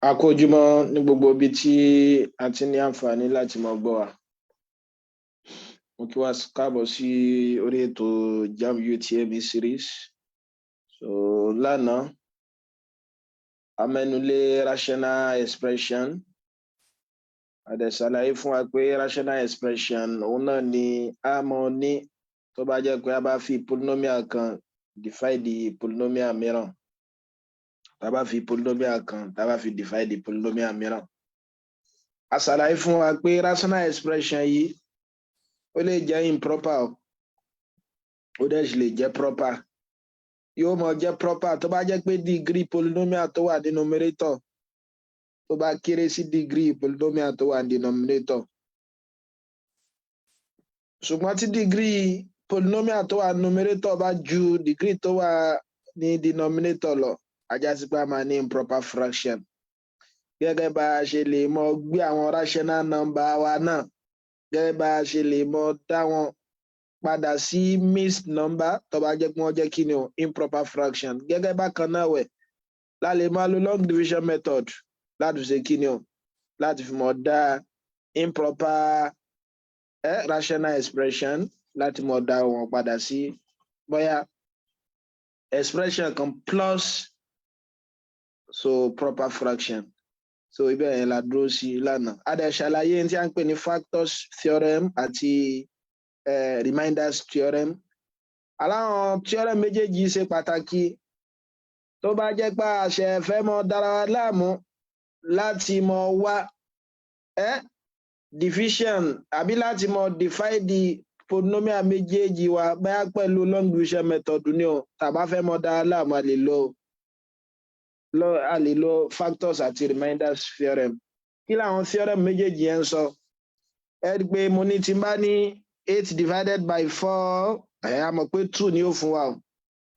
A kú ojúmọ́ ní gbogbo ibi tí a ti ní àǹfààní láti máa gbọ́ wa. Mo kí wa káàbọ̀ sí orí ètò JAMB UTME series. So lánàá, a mẹ́nu lé rational expression. A dẹ̀ ṣàlàyé fún wa pé rational expression òun náà ni a mọ̀ ní tó bá jẹ́ pé a bá fi polynomial kan divide polynomial mìíràn. Tá a bá fi polynomial kan, tá a bá fi divide polynomial mìíràn. A ṣàlàyé fún wa pé rational expression yìí, ó lè jẹ́ improper, ó dẹ̀ sì lè jẹ́ proper. Yóò mọ jẹ́ proper tó bá jẹ́ pé degree polynomial tó wà ní numerator tó bá kéré sí degree polynomial tó wà ní denominator. Ṣùgbọ́n tí degree polynomial tó wà ní numerator bá ju degree tó wà ní denominator lọ, a já sí pé a máa ní improper fraction. Gẹ́gẹ́ bá a ṣe lè mọ gbé àwọn rational number wa náà, gẹ́gẹ́ bá a ṣe lè mọ dá wọn padà sí mixed number tó bá jẹ́ pé wọ́n jẹ́ kí ni o, improper fraction. Gẹ́gẹ́ bákan náà wẹ̀ la lè máa lo long division method láti fi ṣe kí ni o, láti fi mọ̀ dá improper rational expression, láti mọ̀ dá wọn padà sí bóyá expression kan plus so proper fraction. So ibẹ̀ yẹn la dúró sí lánàá. A dẹ̀ ṣàlàyé tí a ń pè ní factors theorem àti remainders theorem. Aláwọn theorem méjèèjì ṣe pàtàkì tó bá jẹ́ pé a ṣe fẹ́ mọ dára wa láàmú láti mọ wá division àbí láti mọ divide the polynomial méjèèjì wa, bóyá pẹ̀lú long division method ni o, tàbá fẹ́ mọ dára láàmú, a lè lo factors àti remainders theorem. Kí làwọn theorem méjèèjì yẹn ń sọ? Ẹ rí i pé mo ní tí n bá ní eight divided by four, ẹ á mọ̀ pé two ni ó fún wa o.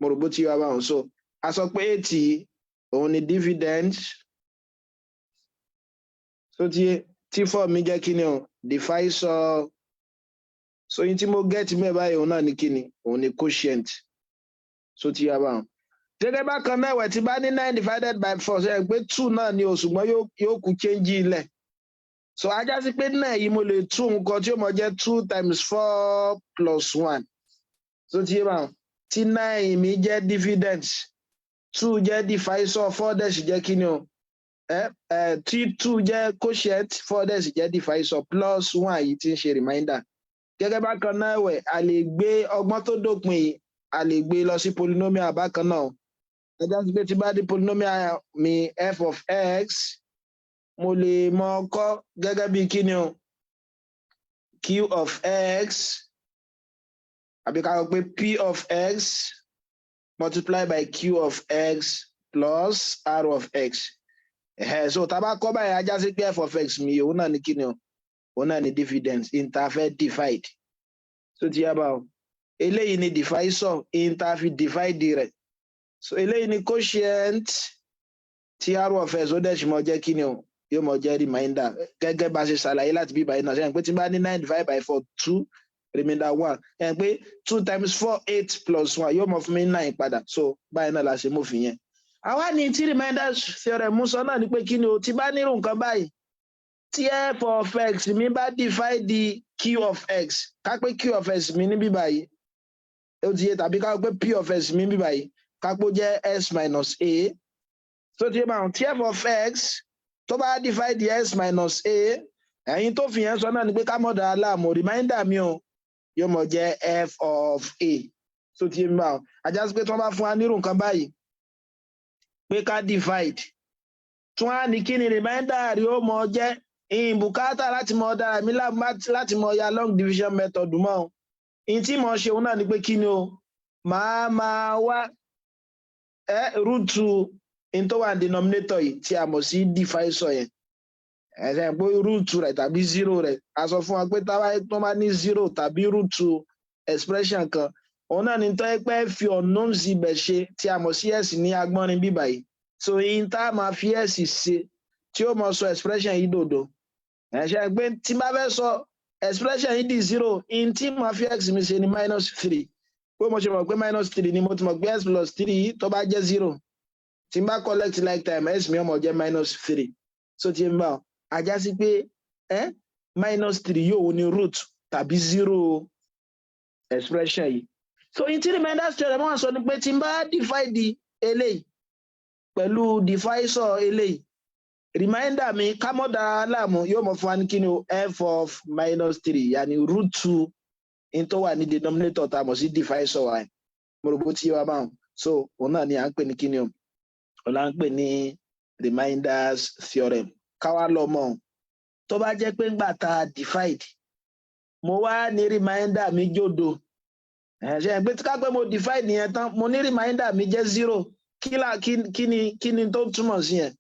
Mo rò bó ti wá báwọn. So a sọ pé eight yìí, òun ni dividend. So tí four mi jẹ́ kí ni o, divisor. So yín tí mo get mẹ́ báyìí, òun náà ni kí ni, òun ni quotient. So ti yá báwọn. Gẹ́gẹ́ bákan náà ẹ̀wẹ̀, tí bá ní nine divided by four, ṣe é pé two náà ni o, ṣùgbọ́n yóò kú change ilẹ̀. So a já sí pé nine yìí, mo lè tún nǹkan tí ó mọ jẹ́ two times four plus one. So ti yé báwọn. Tí nine mi jẹ́ dividend, two jẹ́ divisor, four dẹ̀ sì jẹ́ kí ni o, ẹ ẹ tí two jẹ́ quotient, four dẹ̀ sì jẹ́ divisor, plus one yìí tí ń ṣe remainder. Gẹ́gẹ́ bákan náà ẹ̀wẹ̀, a lè gbé ọgbọ́n tó dópin yìí, a lè gbé lọ sí polynomial bákan náà. A já sí pé tí bá di polynomial mi f of x, mo lè mọ kọ́ gẹ́gẹ́ bí kí ni o, q of x, àbí ká sọ pé p of x multiply by q of x plus r of x. Ẹ̀hẹ́, so tá a bá kọ́ báyìí, a já sí pé f of x mi, òun náà ní kí ni o, òun náà ní dividend tá a fẹ́ divide. So ti yá bá o, eléyìí ni divisor tá a fi divide rẹ̀. So eléyìí ni quotient, tí r of x ó dẹ̀ sì mọ jẹ́ kí ni o, yóò mọ jẹ́ remainder. Gẹ́gẹ́ bá a ṣe ṣàlàyé láti bí báyìí náà, ṣe pé tí n bá ní nine divided by four, two, remainder one, ẹ̀ pé two times four, eight, plus one yóò mọ fún mi nine padà. So báyìí náà la ṣe mú fi yẹn. Àwa ní tí remainder theorem mú sọ náà ni pé kí ni o, tí bá nírú nǹkan báyìí, tí f of x mi bá divide the q of x, ká pé q of x mi níbí báyìí, ó ti yé, tàbí ká pé p of x mi níbí báyìí, ká pé ó jẹ́ x minus a. So ti yé báwọn. Tí f of x tó bá divide the x minus a, ẹ̀yin tó fi yẹn sọ náà ni pé ká mọ̀ dára láàmú, remainder mi o yóò mọ̀ jẹ́ f of a. So ti yé mi báwọn. A já sí pé tí wọ́n bá fún wa nírú nǹkan báyìí pé ká divide, tí wọ́n á ní kí ni remainder rí ó mọ jẹ́, ìbùkátà láti mọ dára mi láti mọ ya long division method mọ́ o. Ìyìn tí mo ṣe òun náà ni pé kí ni o, màá máa wá ẹ root in tó wà ní denominator yìí tí a mọ̀ sí divisor yẹn. Ẹ̀sẹ̀ pé root rẹ̀ tàbí zero rẹ̀, a sọ fún wa pé táwa tó máa ní zero tàbí root expression kan, òun náà ní tó yẹ pé fi unknowns ibẹ̀ ṣe, tí a mọ̀ sí s ní agbọ́nrin bíbà yìí. So ìyìn tá a máa fi s ṣe tí ó mọ sọ expression yìí dòdò, ẹ̀ṣẹ̀ pé tí n bá fẹ́ sọ expression yìí di zero, ìyìn tí màá fi x mi ṣe ni minus three. Pé mo ṣe mọ̀ pé minus three ni, mo ti mọ̀ pé x plus three tó bá jẹ́ zero, Tí n bá collect like term, x mi ó máa jẹ́ minus three. So ti ń bá ọ ajá sí pé minus three yóò ní root tàbí zero expression yìí. So in tí remainder theorem wọ́n sọ ni pé tí n bá divide eléyìí pẹ̀lú divisor eléyìí, remainder mi, ká mọ́ dára láàmú, yóò mọ̀ fún wa ní kíni o? F of minus three, yàní root two in tó wà ní denominator tá a mọ̀ sí divisor wa. Mo rò bó ti yé wa báwọn. So òun náà ni à ń pè ní kíni o? Òun là ń pè ní remainders theorem. Káwá lọ mọ̀, tó bá jẹ́ pé ńgbà tá a divide, mo wá ní remainder mi jòdò ṣe é pé tí ká pé mo divide yẹn tán, mo ní remainder mi jẹ́ zero, kí ni tó túmọ̀ sí yẹn?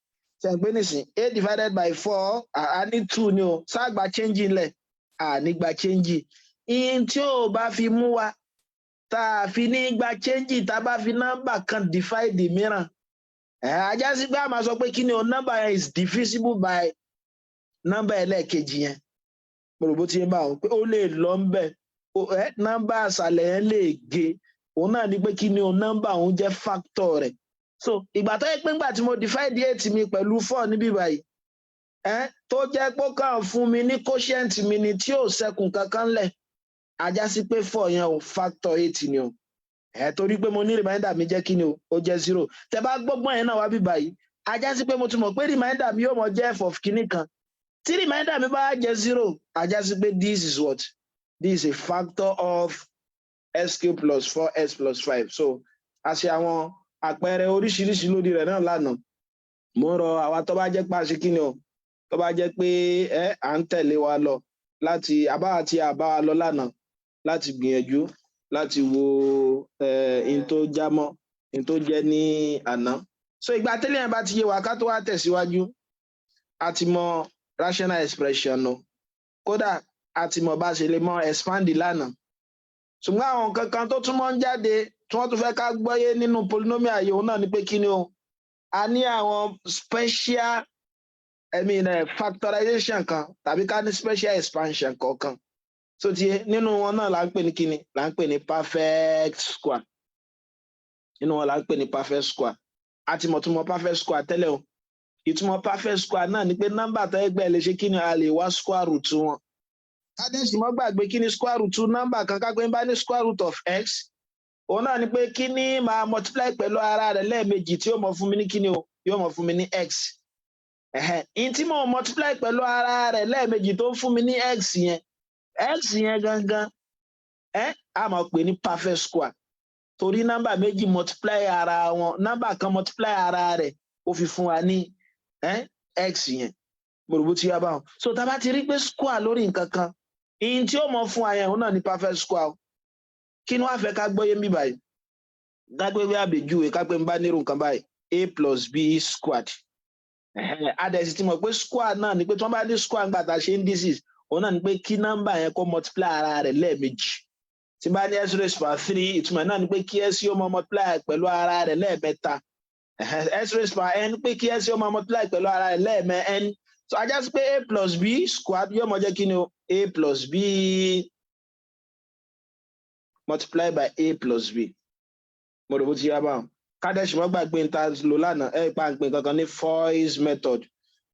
Ṣe é pé nísìn eight divided by four, a ní two ni o. Sáà gba change ńlẹ̀, a ní gba change. In tí ò bá fi mú wa tá a fi ní gba change, tá a bá fi nọ́mbà kan divide mìíràn, ajá sí pé a máa sọ pé kí ni o? Nọ́mbà yẹn is divisible by nọ́mbà ẹlẹ́ẹ̀kejì yẹn. Mo rò bó ti ń bá wọn pé ó lè lọ ń bẹ̀, nọ́mbà àṣàlẹ̀ yẹn lè gé. Òun náà ní pé kí ni o? Nọ́mbà òun jẹ́ factor rẹ̀. So ìgbà tó yẹ pé ńgbà tí mo divide eight mi pẹ̀lú four níbí báyìí, tó jẹ́ pé ó kàn fún mi ní quotient mi ni tí ò ṣẹ́kùn kankan lẹ̀, ajá sí pé four yẹn o, factor eight ni o, torí pé mo ní remainder mi jẹ́ kí ni o? Ó jẹ́ zero. Tẹ bá gbọ́gbọ́n yẹn náà wá bí báyìí, ajá sí pé mo ti mọ̀ pé remainder mi yóò mọ jẹ́ f of kíní kan. Tí remainder mi bá jẹ́ zero, ajá sí pé this is what? This is a factor of x cube plus four x plus five. So a ṣe àwọn àpẹẹrẹ oríṣiríṣi lórí rẹ̀ náà lánàá. Mo ń rọ àwa tó bá jẹ́ pé a ṣe kí ni o, tó bá jẹ́ pé à ń tẹ̀lé wa lọ láti àbá àti àbá wa lọ lánàá, láti gbìyànjú láti wo in tó jámọ́ in tó jẹ́ ní àná. So ìgbà tẹ́lẹ̀ yẹn bá ti yé wa, ká tó wá tẹ̀síwájú, a ti mọ rational expression nù. Kódà a ti mọ bá ṣe lè mọ expand lánàá. Ṣùgbọ́n àwọn nǹkan kan tó tún mọ́ ń jáde tí wọ́n tún fẹ́ ká gbọ́yé nínú polynomial yìí, òun náà ni pé kí ni o? A ní àwọn special, I mean, factorization kan tàbí ká ní special expansion kọ̀ọ̀kan. So ti nínú wọn náà là ń pè ní kíni? Là ń pè ní perfect square. Nínú wọn là ń pè ní perfect square. A ti mọ̀ túmọ̀ perfect square tẹ́lẹ̀ o. Ìtumọ̀ perfect square náà ni pé nọ́mbà tó ẹgbẹ́ lè ṣe kí ni? A lè wá square root wọn. Ká dẹ̀ sì mọ́ gbàgbé kí ni square root nọ́mbà kan. Ká pé ń bá ní square root of x, òun náà ni pé kí ni máa multiply pẹ̀lú ara rẹ̀ lẹ́ẹ̀mejì tí yóò mọ̀ fún mi ní kí ni o? Yóò mọ̀ fún mi ní x. In tí mo multiply pẹ̀lú ara rẹ̀ lẹ́ẹ̀mejì tó ń fún mi ní x yẹn, x yẹn gangan a máa pè ní perfect square, torí nọ́mbà méjì multiply ara wọn, nọ́mbà kan multiply ara rẹ̀, ó fi fún wa ní x yẹn. Mo rò bó ti yá báwọn. So tá a bá ti rí pé square lórí nǹkan kan, ìyìn tí ó mọ fún wa yẹn, òun náà ní perfect square. Kí ni wàá fẹ́ ká gbọ́yé mi báyìí? Ká pé bí àbèjúwe, ká pé ń bá nírú nǹkan báyìí, a plus b squared. A dẹ̀ sì ti mọ̀ pé square náà ni pé tí wọ́n bá ní square ńgbà tá a ṣe indices, òun náà ni pé kí nọ́mbà yẹn kó multiply ara rẹ̀ lẹ́ẹ̀mejì. Tí bá ní x raised power three, ìtumọ̀ náà ni pé kí x yóò mọ multiply pẹ̀lú ara rẹ̀ lẹ́ẹ̀mẹ́ta. X raised power n, pé kí x yóò mọ multiply pẹ̀lú ara rẹ̀ lẹ́ẹ̀mẹ́ n. So ajá sí pé a plus b squared yóò mọ jẹ́ kí ni o? A plus b multiply by a plus b. Mo rò bó ti yá báwọn. Ká dẹ̀ sì mọ́ gbàgbé ń ta lò lánàá, ẹ pa ń pè kankan ní FOIS method.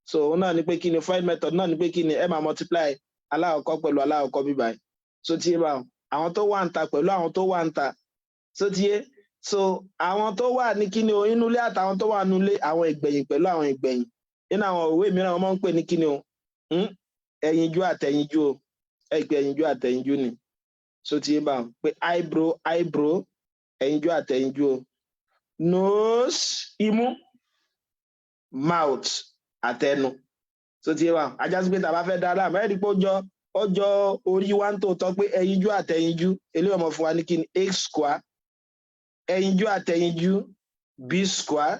So òun náà ni pé kí ni FOIS method náà ni pé kí ni? Ẹ máa multiply alákọ̀ọ́kọ́ pẹ̀lú alákọ̀ọ́kọ́ bíbáyìí. So ti yé báwọn, àwọn tó wà ń ta pẹ̀lú àwọn tó wà ń ta. So ti yé. So àwọn tó wà ní kíni o, inú ilé àtàwọn tó wà nínú ilé, àwọn ìgbẹ̀yìn pẹ̀lú àwọn ìgbẹ̀yìn. Nínú àwọn òwe mìíràn, wọ́n máa ń pè ní kíni o? Ẹyinjú àtẹyinjú o. Ẹ pé ẹyinjú àtẹyinjú ni. So ti yé báwọn pé eyebrow, eyebrow, ẹyinjú àtẹyinjú o. Nose, imú, mouth, àtẹnu. So ti yé báwọn. Ajá sí pé tàbá fẹ́ dáadáa mẹ́rin pé ó jọ orí wa ń tòótọ́ pé ẹyinjú àtẹyinjú, eléyìí ọmọ fún wa ní kíni? A square. Ẹyinjú àtẹyinjú, b square.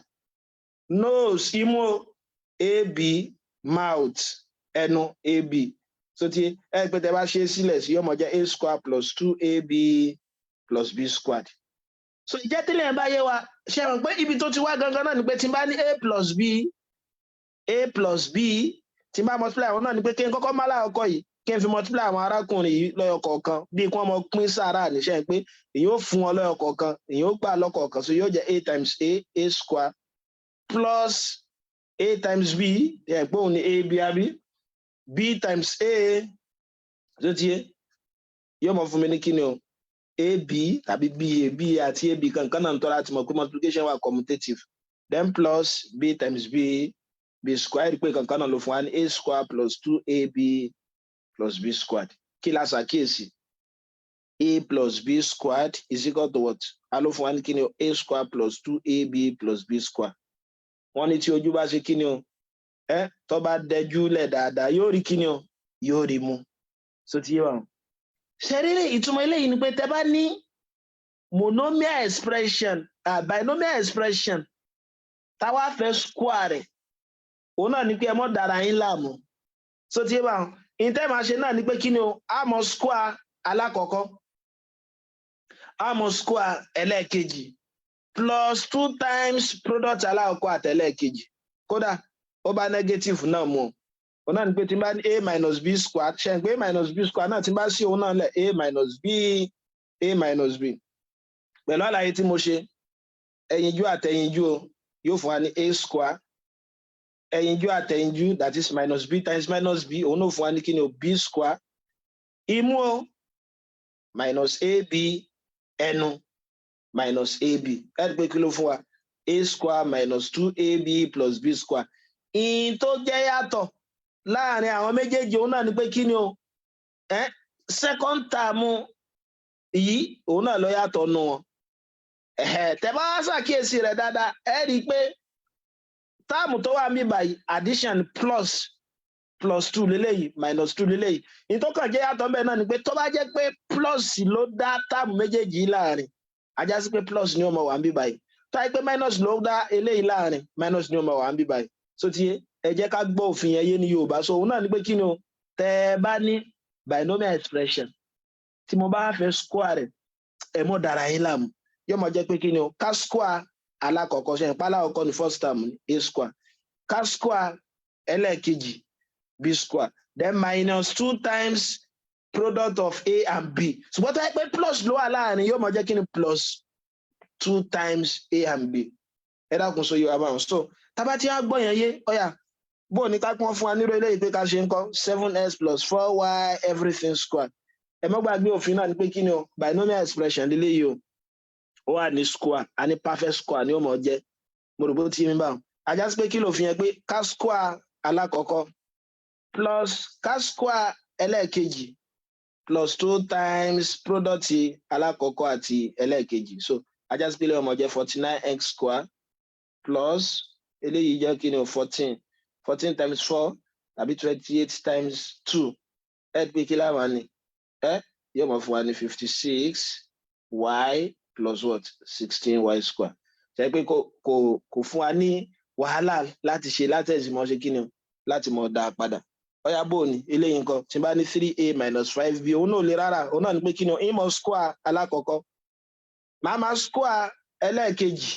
Nose, imú, ab, mouth, ẹnu, ab. So ti ẹ pé tẹ bá ṣe sílẹ̀ sí, yọmọ jẹ́ a square plus two ab plus b squared. So ìjẹ́ tílẹ̀ ẹ̀ bá yé wa, ṣe mọ̀ pé ibi tó ti wá gangan náà ni pé tí n bá ní a plus b, a plus b, tí n bá multiply àwọn náà ni pé kí n kọ́kọ́ má láàkọ́ yìí, kí n fi multiply àwọn arákùnrin yìí lọ́yọ̀ kọ̀ọ̀kan, bí kí wọ́n mọ pín sára níṣẹ́ pé èyí ó fún wọn lọ́yọ̀ kọ̀ọ̀kan, èyí ó gbà lọ́kọ̀ọ̀kan. So yóò jẹ́ a times a, a square. Plus a times b, ẹ̀ pé òun ni ab, àbí? B times a tó ti yé, yóò mọ fún mi ní kíni o? Ab tàbí ba. Ba àti ab kankan náà ń tọ́ra ti mọ̀ pé multiplication wà commutative. Then plus b times b, b square. Pé kankan náà ló fún wa ní a square plus two ab plus b squared. Kí la ṣàkíyèsí? A plus b squared is equal to what? A ló fún wa ní kíni o? A square plus two ab plus b square. Wọ́n ní tí ojú bá ṣe kíni o, ẹ tó bá dẹjú lẹ̀ dáadáa, yóò rí kíni o? Yóò rí mú. So ti yé wa? Ṣe rí ìtumọ̀ eléyìí ni pé tẹ́ bá ní monomial expression, binomial expression, táwa fẹ́ square rẹ̀, òun náà ni pé ẹ mọ́ dára yín láàmú. So ti yé wa? Ìtẹ́ máa ṣe náà ni pé kíni o? A mọ̀ square alákọ̀ọ́kọ́, a mọ̀ square ẹlẹ́ẹ̀kejì, plus two times product alákọ̀ọ́kọ́ àtẹlẹ́ẹ̀kejì. Kódà ó bá negative náà mú o. Òun náà ni pé tí n bá ní a minus b square, ṣe n pé a minus b square náà, tí n bá sí òun náà lẹ̀, a minus b, a minus b, pẹ̀lú àlàyé tí mo ṣe, ẹyinjú àtẹyinjú o, yóò fún wa ní a square. Ẹyinjú àtẹyinjú, that is minus b times minus b, òun náà fún wa ní kí ni o? B square. Imú o, minus ab. Ẹnu, minus ab. Ẹ rí i pé kí ló fún wa? A square minus two ab plus b square. Ìyìn tó jẹ́ yàtọ̀ láàrin àwọn méjèèjì, òun náà ni pé kí ni o? Ẹ second term yìí, òun náà ló yàtọ̀ nù wọn. Tẹ́ bá wá ṣàkíyèsí rẹ̀ dáadáa, ẹ rí i pé term tó wà níbí báyìí, addition, plus plus two léléyìí, minus two léléyìí. Ìtọ́kàn jẹ́ yàtọ̀ ńbẹ náà ni pé tó bá jẹ́ pé plus ló dá term méjèèjì yìí láàrin, á já sí pé plus ni ó máa wà níbí báyìí. Tó yẹ pé minus ló dá eléyìí láàrin, minus ni ó máa wà níbí báyìí. So ti yé? Ẹ jẹ́ ká gbọ́ òfin yẹn yé ní Yorùbá. So òun náà ni pé kí ni o? Tẹ́ ẹ bá ní binomial expression tí mo bá fẹ́ square rẹ̀, ẹ mọ́ dára yín láàmú. Yóò máa jẹ́ pé kí ni o? Ká square alákọ̀ọ́kọ́, ṣe ìpá alákọ̀ọ́kọ́ ní first term, a square, ká square ẹlẹ́ẹ̀kejì, b square, then minus two times product of a and b. Ṣùgbọ́n tó yẹ pé plus ló wà láàrin, yóò máa jẹ́ kí ni? Plus two times a and b. Ẹ dákun, so yóò bá wọn. So tábà tí wọ́n gbọ́ yẹn yé, ọ̀yà bó ní ká pọ́n fún wa nírò eléyìí pé ká ṣe ń kọ́ seven x plus four y everything square. Ẹ má gbàgbé òfin náà ni pé kí ni o? Binomial expression líléyìí o, ó wà ní square, a ní perfect square ni ó mọ̀ jẹ́. Mo rò bó ti mi bá wọn. Á já sí pé kí ló fi yẹn pé ká square alákọ̀ọ́kọ́ plus ká square ẹlẹ́ẹ̀kejì plus two times product alákọ̀ọ́kọ́ àti ẹlẹ́ẹ̀kejì. So á já sí pé ó máa jẹ́ 49x square plus eléyìí jẹ́ kí ni o? 14, 14 times four tàbí 28 times two. Ẹ pé kí láwọn ni ẹ yóò mọ̀ fún wa ní 56 y plus what? 16 y square. Ṣe pé kò fún wa ní wàhálà láti ṣe látẹ̀sí mọ́ ṣe kí ni o? Láti mọ̀ dá a padà. Ọ̀yá, bò ní eléyìí nǹkan tí n bá ní three a minus five b, òun náà lè rárá. Òun náà ní pé kí ni o? Ìmọ̀ square alákọ̀ọ́kọ́, màá máa square ẹlẹ́ẹ̀kejì.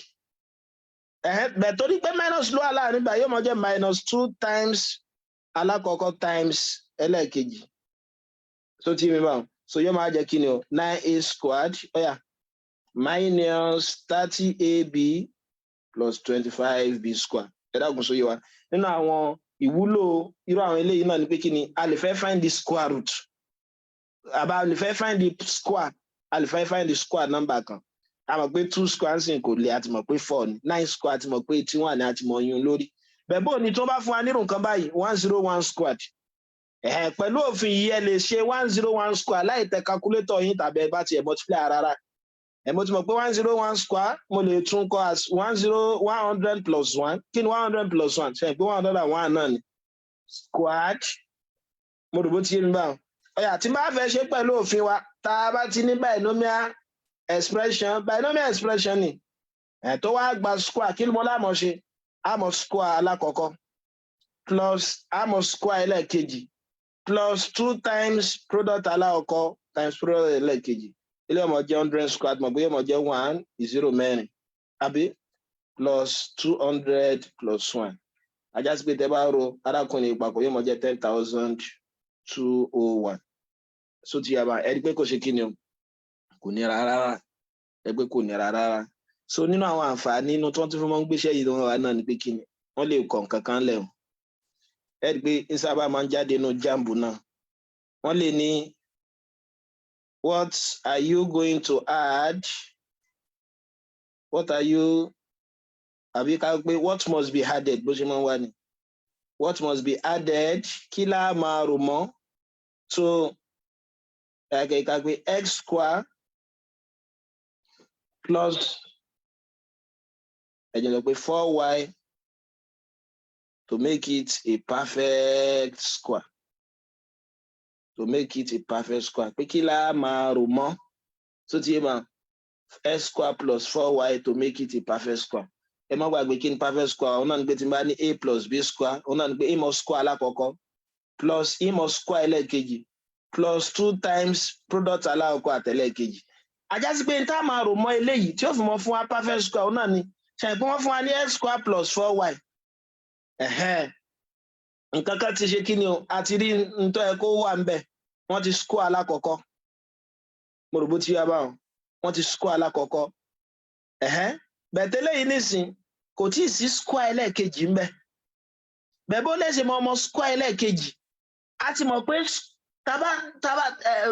Bẹ̀ torí pé minus ló wà láàrin gbà, yóò mọ jẹ́ minus two times alákọ̀ọ́kọ́ times ẹlẹ́ẹ̀kejì. So tí mi bá wọn, so yóò máa jẹ́ kí ni o? Nine a squared, ọ̀yà, minus 30 ab plus 25 b square. Ẹ dákun, sóyè wa? Nínú àwọn ìwúlò irú àwọn eléyìí náà ni pé kí ni? A lè fẹ́ find the square root, àbá a lè fẹ́ find the square, a lè fẹ́ find the square number kan. A mọ̀ pé two square ń sìn kò lè, a ti mọ̀ pé four ni. Nine square, a ti mọ̀ pé 81 ni, a ti mọ̀ yún lórí bẹ́ẹ̀. Bó ni tó bá fún wa nírú nǹkan báyìí, 101 squared, pẹ̀lú òfin yìí, ẹ lè ṣe 101 square láì tẹ calculator yín tàbí ẹ bá tiẹ̀ multiply rárá. Ẹ mo ti mọ̀ pé 101 square, mo lè tún kọ as one zero one hundred plus one. Kí ni 100 plus one? Ṣe pé 101 náà ni squared? Mo rò bó ti yé mi báwọn. Ọ̀yà, tí n bá fẹ́ ṣe pẹ̀lú òfin wa, tá a bá ti ní binomial expression, binomial expression ni ẹ̀ tó wá gba square, kí ni mo lámọ̀ ṣe? Àmọ̀ square alákọ̀ọ́kọ́ plus àmọ̀ square ẹlẹ́ẹ̀kejì plus two times product alákọ̀ọ́kọ́ times product ẹlẹ́ẹ̀kejì. Ilé ọmọ jẹ́ 100 square, mọ̀ bóyá ọmọ jẹ́ one zero mẹ́rin, àbí? Plus 200 plus one. Á já sí pé tẹ́ bá ro arákùnrin ìpapọ̀, yóò mọ jẹ́ 10,201. So ti yàrá, ẹ rí pé kò ṣe kí ni o? Kò nira rárá. Ẹ pé kò nira rárá. So nínú àwọn àǹfààní inú tí wọ́n tún fi máa ń gbéṣẹ́ yìí lọ́wọ́ wa náà ni pé kí ni wọ́n lè kọ̀ nǹkan kan lẹ̀ o. Ẹ rí i pé ń sábà máa ń jáde nínú JAMB náà. Wọ́n lè ní, "What are you going to add?" What are you, àbí ká pé "What must be added?" Bó ṣe máa ń wá ni, "What must be added?" Kí lá máa rò mọ́ to ká pé x square plus, ẹ jẹ́ sọ pé 4y to make it a perfect square? To make it a perfect square, pé kí lá máa rò mọ́ tó ti yé ma x square plus 4y to make it a perfect square. Ẹ má gbàgbé, kí ni perfect square? Òun náà ni pé tí n bá ní a plus b square, òun náà ni pé ìmọ̀ square alákọ̀ọ́kọ́ plus ìmọ̀ square ẹlẹ́ẹ̀kejì plus two times product alákọ̀ọ́kọ́ àtẹlẹ́ẹ̀kejì. Á já sí pé n tá máa rò mọ́ eléyìí tí ó fi mọ́ fún wa perfect square, òun náà ni ṣe pé wọ́n fún wa ní x square plus 4y. Nǹkan kan ti ṣe kí ni o, a ti rí ntọ́ ẹ kó wà ń bẹ̀. Wọ́n ti square alákọ̀ọ́kọ́, mo rò bó ti yá báwọn, wọ́n ti square alákọ̀ọ́kọ́. Bẹ̀tẹ́lẹ̀ yìí nísìn kò tí ì sí square ẹlẹ́ẹ̀kejì ń bẹ̀. Bẹ́ẹ̀ bó lè ṣe mọ ọmọ square ẹlẹ́ẹ̀kejì, a ti mọ̀ pé tábà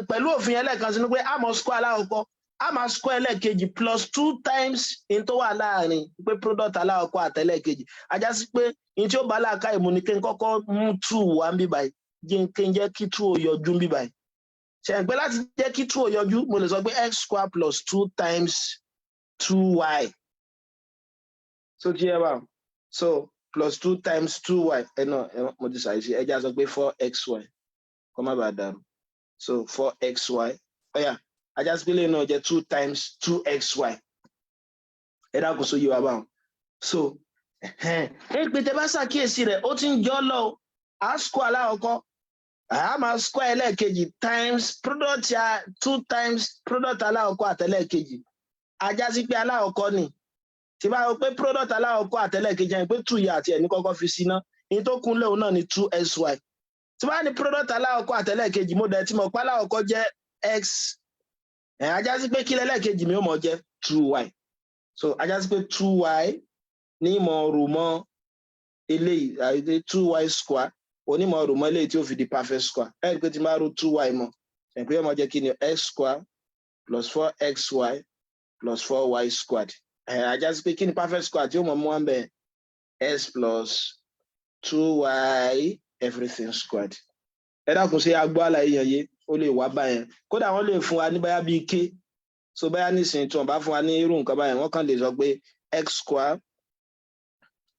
pẹ̀lú òfin ẹlẹ́ẹ̀kan sínú pé a mọ̀ square alákọ̀ọ́kọ́, a máa square ẹlẹ́ẹ̀kejì plus two times in tó wà láàrin, pé product alákọ̀ọ́kọ́ àtẹlẹ́ẹ̀kejì. Á já sí pé in tí ó bá làákàyè mu ni kí n kọ́kọ́ mú two wá ń bí báyìí, kí n jẹ́ kí two ó yọjú ń bí báyìí. Ṣe pé láti jẹ́ kí two ó yọjú, mo lè sọ pé x square plus two times two y. So ti yẹ báwọn, so plus two times two y, ẹ náà ẹ mo ti ṣàìṣe, ẹ já sọ pé 4xy kó má bàa dàrú. So 4xy, ọ̀yà, á já sí pé lẹ́yìn náà jẹ́ two times two xy. Ẹ dákun, sóyè wa báwọn? So ẹ pé tẹ bá ṣàkíyèsí rẹ̀, ó ti ń jọ lọ o. A square alákọ̀ọ́kọ́, a máa square ẹlẹ́ẹ̀kejì times product ya two times product alákọ̀ọ́kọ́ àtẹlẹ́ẹ̀kejì. Á já sí pé alákọ̀ọ́kọ́ ni tí bá rò pé product alákọ̀ọ́kọ́ àtẹlẹ́ẹ̀kejì yẹn, pé two yà àti ẹ̀ ní kọ́kọ́ fi sí ná, ní tó kún léwu náà ní two xy. Tí bá ní product alákọ̀ọ́kọ́ àtẹlẹ́ẹ̀kejì, mo dẹ̀ tí mo pa alákọ̀ọ́kọ́ jẹ́ x ẹ̀, á já sí pé kí lẹ́lẹ́ẹ̀kejì mi ó mọ̀ jẹ́ two y. So á já sí pé two y ní mọ̀ rò mọ́ eléyìí àti two y square onímọ̀ rò mọ́ eléyìí tí ó fi di perfect square. Ẹ̀ rí i pé tí n bá rò two y mọ́ ẹ̀ pé yóò mọ̀ jẹ́ kí ni? X square plus 4xy plus 4y squared. Ẹ̀ á já sí pé kí ni perfect square tí ó mọ̀ mú wá ń bẹ̀? X plus two y everything squared. Ẹ dákun, ṣe agbó àlàyé yẹn yé? Ó lè wá báyẹn. Kódà wọ́n lè fún wa ní báyà bíi k. So báyà nísìnyí tí wọ́n bá fún wa ní irú nǹkan báyẹn, wọ́n kàn lè sọ pé x square,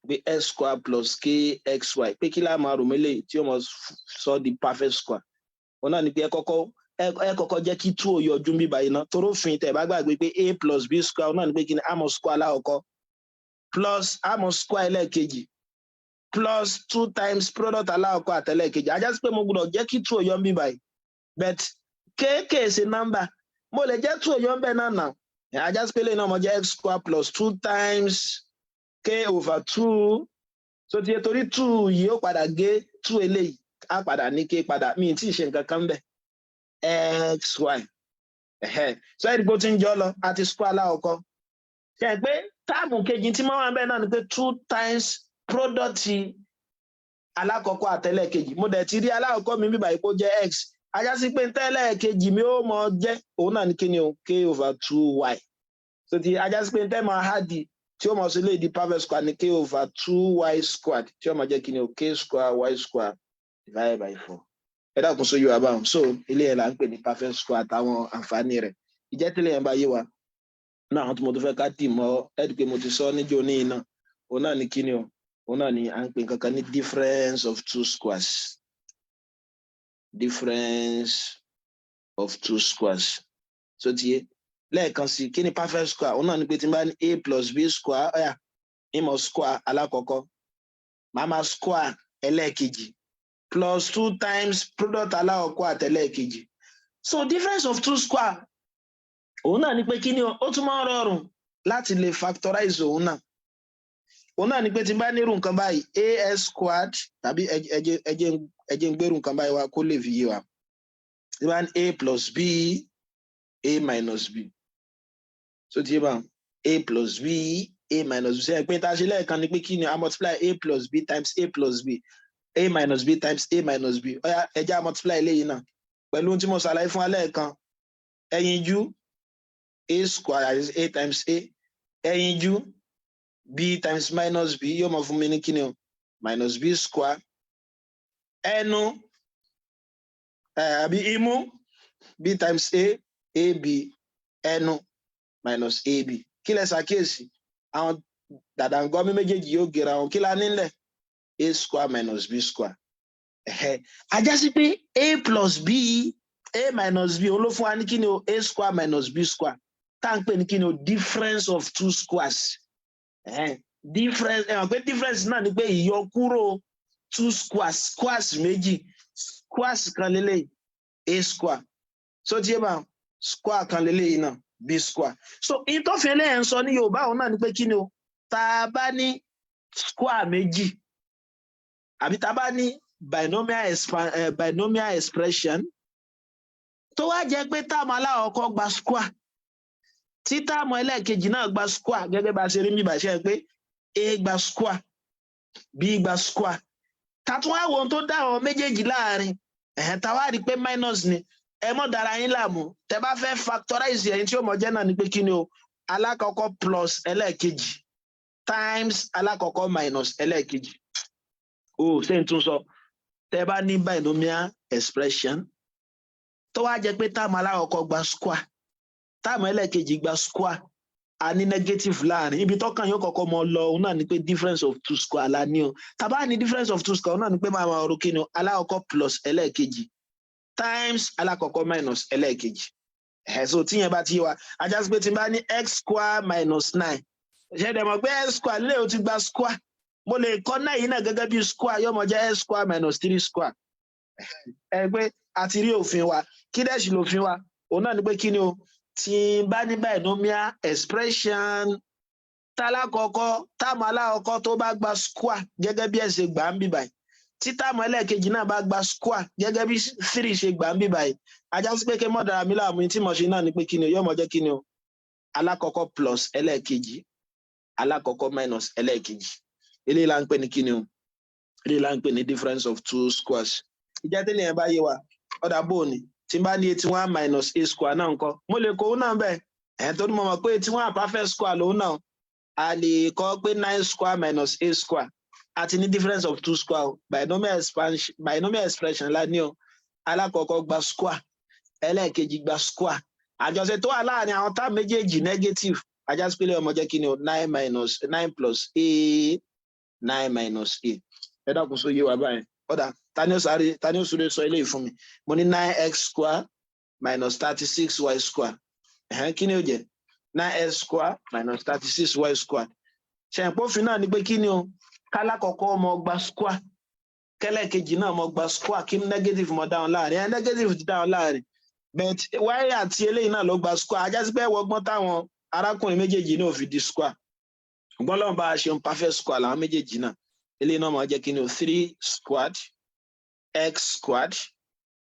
pé x square plus kxy, pé kí láà máa rò mélé tí ó mọ sọ di perfect square. Wọn náà ní pé ẹ kọ́kọ́ jẹ́ kí two ó yọjú bí báyìí ná, torófin tẹ́ bá gbàgbé pé a plus b square náà ní pé kí ni? A mọ̀ square alákọ̀ọ́kọ́ plus a mọ̀ square ẹlẹ́ẹ̀kejì plus two times product alákọ̀ọ́kọ́ àtẹlẹ́ẹ̀kejì. Á já sí pé mo gbọ́dọ̀ jẹ́ kí two ó yọ bí báyìí, but kéèké ṣe nọ́mbà mo lè jẹ́ two ó yọ ń bẹ̀ náà nà. Á já sí pé lẹ́yìn náà mo jẹ́ x square plus two times k over two. So ti yẹ, torí two yìí ó padà gé two eléyìí, á padà ní k padà, mi ì tí ì ṣe nǹkan kan bẹ̀, xy. So ẹ̀rí pé ó ti ń jọ lọ, àti square alákọ̀ọ́kọ́. Ṣe é pé term kejì tí mo wà bẹ́ẹ̀ náà ni pé two times product alákọ̀ọ́kọ́ àtẹlẹ́kejì. Mo dẹ̀ ti rí alákọ̀ọ́kọ́ mi bíbá yìí kó jẹ́ x. Á já sí pé tẹ́lẹ̀kejì mi ó mọ jẹ́ òun náà ní kíni o? K over two y. So ti á já sí pé tẹ́ máa add tí ó mọ̀ sí lè di perfect square ní k over two y squared, tí ó mọ̀ jẹ́ kíni o? K square y square divided by four. Ẹ dákun, sóyè wa báwọn? So ilé yẹn là ń pè ní perfect square àtàwọn àǹfààní rẹ̀. Ìjẹ́tẹ̀lẹ̀ yẹn bá yé wa náà, àwọn tí mo tún fẹ́ ká dì mọ́ ẹ́ di pé mo ti sọ níjó ní iná, òun náà ní kíni o? Òun náà ní à ń pè nǹkan kan ní difference of two squares. Difference of two squares. So ti yé lẹ́ẹ̀kan sí, kí ni perfect square? Òun náà ní pé tí n bá ní a plus b square, ọ̀yà, ìmọ̀ square alákọ̀ọ́kọ́, màá máa square ẹlẹ́ẹ̀kejì plus two times product alákọ̀ọ́kọ́ àtẹlẹ́ẹ̀kejì. So difference of two square, òun náà ní pé kí ni o? Ó tún máa ń rọrùn láti lè factorize. Òun náà ní pé tí n bá nírú nǹkan báyìí, ax squared, tàbí ẹ jẹ́ ń gbérù nǹkan báyìí wá kó lè fi yé wa, tí n bá ní a plus b, a minus b, so ti yé báwọn. A plus b, a minus b. Ṣe é pé tá a ṣe lẹ́ẹ̀kan ni pé kí ni? A multiply a plus b times a plus b, a minus b times a minus b. Ó yá, ẹ jẹ́ á multiply eléyìí náà pẹ̀lú ohun tí mo ṣàlàyé fún wa lẹ́ẹ̀kan. Ẹyinjú a square, that is a times a, ẹyinjú b times minus b, yóò mọ fún mi ní kíni o? Minus b square. Ẹnu àbí imú b times a, ab, ẹnu minus ab. Kí lẹ ṣàkíyèsí? Àwọn dàdàngọ́mí méjèèjì yóò gera wọn. Kí la nílẹ̀? A square minus b square. A já sí pé a plus b, a minus b, òun ló fún wa ní kíni o? A square minus b square, tá à ń pè ní kíni o? Difference of two squares. Difference, ẹ mọ̀ pé difference náà ni pé ìyọkúrò two squares, squares méjì. Squares kan lélẹ̀, a square, so tí ẹ bá square kan lélẹ̀ náà, b square. So in tó fi eléyìí ń sọ ní Yorùbá, òun náà ni pé kíni o? Tá a bá ní square méjì, àbí tá a bá ní binomial expression tó wá jẹ́ pé term alákọ̀ọ́kọ́ gba square, tí term ẹlẹ́ẹ̀kejì náà gba square, gẹ́gẹ́ bá a ṣe rí níbà, ṣe pé a gba square, b gba square, tàtún wá wo ohun tó dá àwọn méjèèjì láàrin ẹ̀hẹ́n, tá wá rí i pé minus ni. Ẹ mọ̀ dára yín láàmú. Tẹ bá fẹ́ factorize ẹ̀yin, tí ó mọ̀ jẹ́ náà ni pé kí ni o? Alákọ̀ọ́kọ́ plus ẹlẹ́ẹ̀kejì times alákọ̀ọ́kọ́ minus ẹlẹ́ẹ̀kejì. O ṣé n tún sọ? Tẹ bá ní binomial expression tó wá jẹ́ pé term alákọ̀ọ́kọ́ gba square, term ẹlẹ́ẹ̀kejì gba square, a ní negative láàrin, ibi tọ́kàn yóò kọ́kọ́ mọ lọ, òun náà ni pé difference of two square la ní o. Tàbá ní difference of two square, òun náà ni pé máa máa ro kí ni o? Alákọ̀ọ́kọ́ plus ẹlẹ́ẹ̀kejì times alákọ̀ọ́kọ́ minus ẹlẹ́ẹ̀kejì. Ẹ̀ so tíyẹn bá ti yé wa, a já sí pé tí n bá ní x square minus nine, ṣe dẹ̀ mọ̀ pé x square lílé o ti gba square, mo lè kọ́ náà yìí náà gẹ́gẹ́ bí square, yóò mọ jẹ́ x square minus three square. Ẹ pé a ti rí òfin wa. Kí dẹ̀ sì lòfin wa? Òun náà ni pé kí ni o? Tí n bá ní binomial expression tálákọ̀ọ́kọ́, term alákọ̀ọ́kọ́ tó bá gba square gẹ́gẹ́ bí ẹ ṣe gbà ń bì báyìí, tí term ẹlẹ́ẹ̀kejì náà bá gba square gẹ́gẹ́ bí three ṣe gbà ń bì báyìí, a já sí pé kí mọ̀ dára mi láàmú, tí mo ṣe náà ni pé kí ni o? Yóò mọ jẹ́ kí ni o? Alákọ̀ọ́kọ́ plus ẹlẹ́ẹ̀kejì, alákọ̀ọ́kọ́ minus ẹlẹ́ẹ̀kejì. Eléyìí là ń pè ní kí ni o? Eléyìí là ń pè ní difference of two squares. Ìjẹ́ tẹ́lẹ̀ yẹn bá yé wa, ọ̀dà bóòní tí n bá ní 81 minus a square náà ńkọ́? Mo lè kó òun náà bẹ́ẹ̀. Ẹ̀ tó ní mo mọ̀ pé 81, perfect square lòun náà. A lè kọ́ pé nine square minus a square. Àti ní difference of two square, binomial expansion, binomial expression la ní o. Alákọ̀ọ́kọ́ gba square, ẹlẹ́ẹ̀kejì gba square, àjọṣe tó wà láàrin àwọn term méjèèjì, negative. A já sí pé ó máa jẹ́ kí ni o? Nine minus nine plus a, nine minus a. Ẹ dákun, só yé wa báyìí? Ọ̀dà, tani ó sáré, tani ó sáré sọ eléyìí fún mi? Mo ní nine x square minus 36 y square. Ẹ̀hẹ́n, kí ni ó jẹ́ nine x square minus 36 y square? Ṣẹ̀ǹpófin náà ni pé kí ni o? Kálákọ̀ọ́kọ́ ọmọ gba square, kẹlẹ́kejì náà mọ gba square, kí negative mọ dáhùn láàrin. Ẹ negative ti dáhùn láàrin, but y àti eléyìí náà ló gba square. A já sí pé wọgbọ́n táwọn arákùnrin méjèèjì náà fi di square, ṣùgbọ́n lọ́wọ́n bá a ṣe perfect square làwọn méjèèjì náà. Eléyìí náà máa jẹ́ kí ni o? Three squared x squared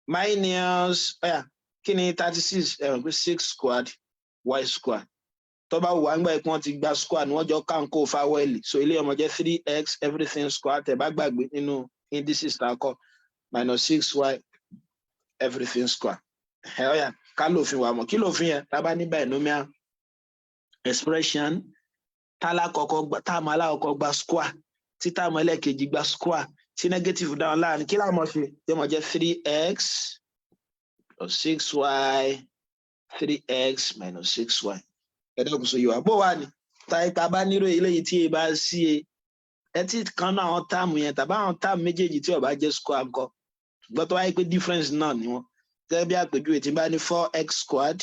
minus, ọ̀yà, kí ni 36? Ẹ̀rọ pé six squared y squared. Tó bá wù wá ńgbà pé wọ́n ti gba square ni wọ́n jọ káńkó fáwẹ́lì, so eléyìí ó máa jẹ́ three x everything square, tẹ̀ bá gbàgbé nínú indices tá a kọ, minus six y everything square. Ẹ ọ̀yà, ká lófin wa mọ̀. Kí lófin yẹn? Tá a bá ní binomial expression tálákọ̀ọ́kọ́, term alákọ̀ọ́kọ́ gba square, tí term ẹlẹ́ẹ̀kejì gba square, tí negative dáhùn láàrin, kí láwọn ṣe? Yóò máa jẹ́ three x plus six y, three x minus six y. Ẹ dákun, sọ yìí wá bó wà ní táyì tá a bá nírò eléyìí tí e bá sí e ẹ tí kan náà àwọn term yẹn tàbí àwọn term méjèèjì tí ó bá jẹ́ square ńkọ́? Ṣùgbọ́n tó wáyé pé difference náà ni wọ́n, gẹ́gẹ́ bí àpèjúwe, tí n bá ní four x squared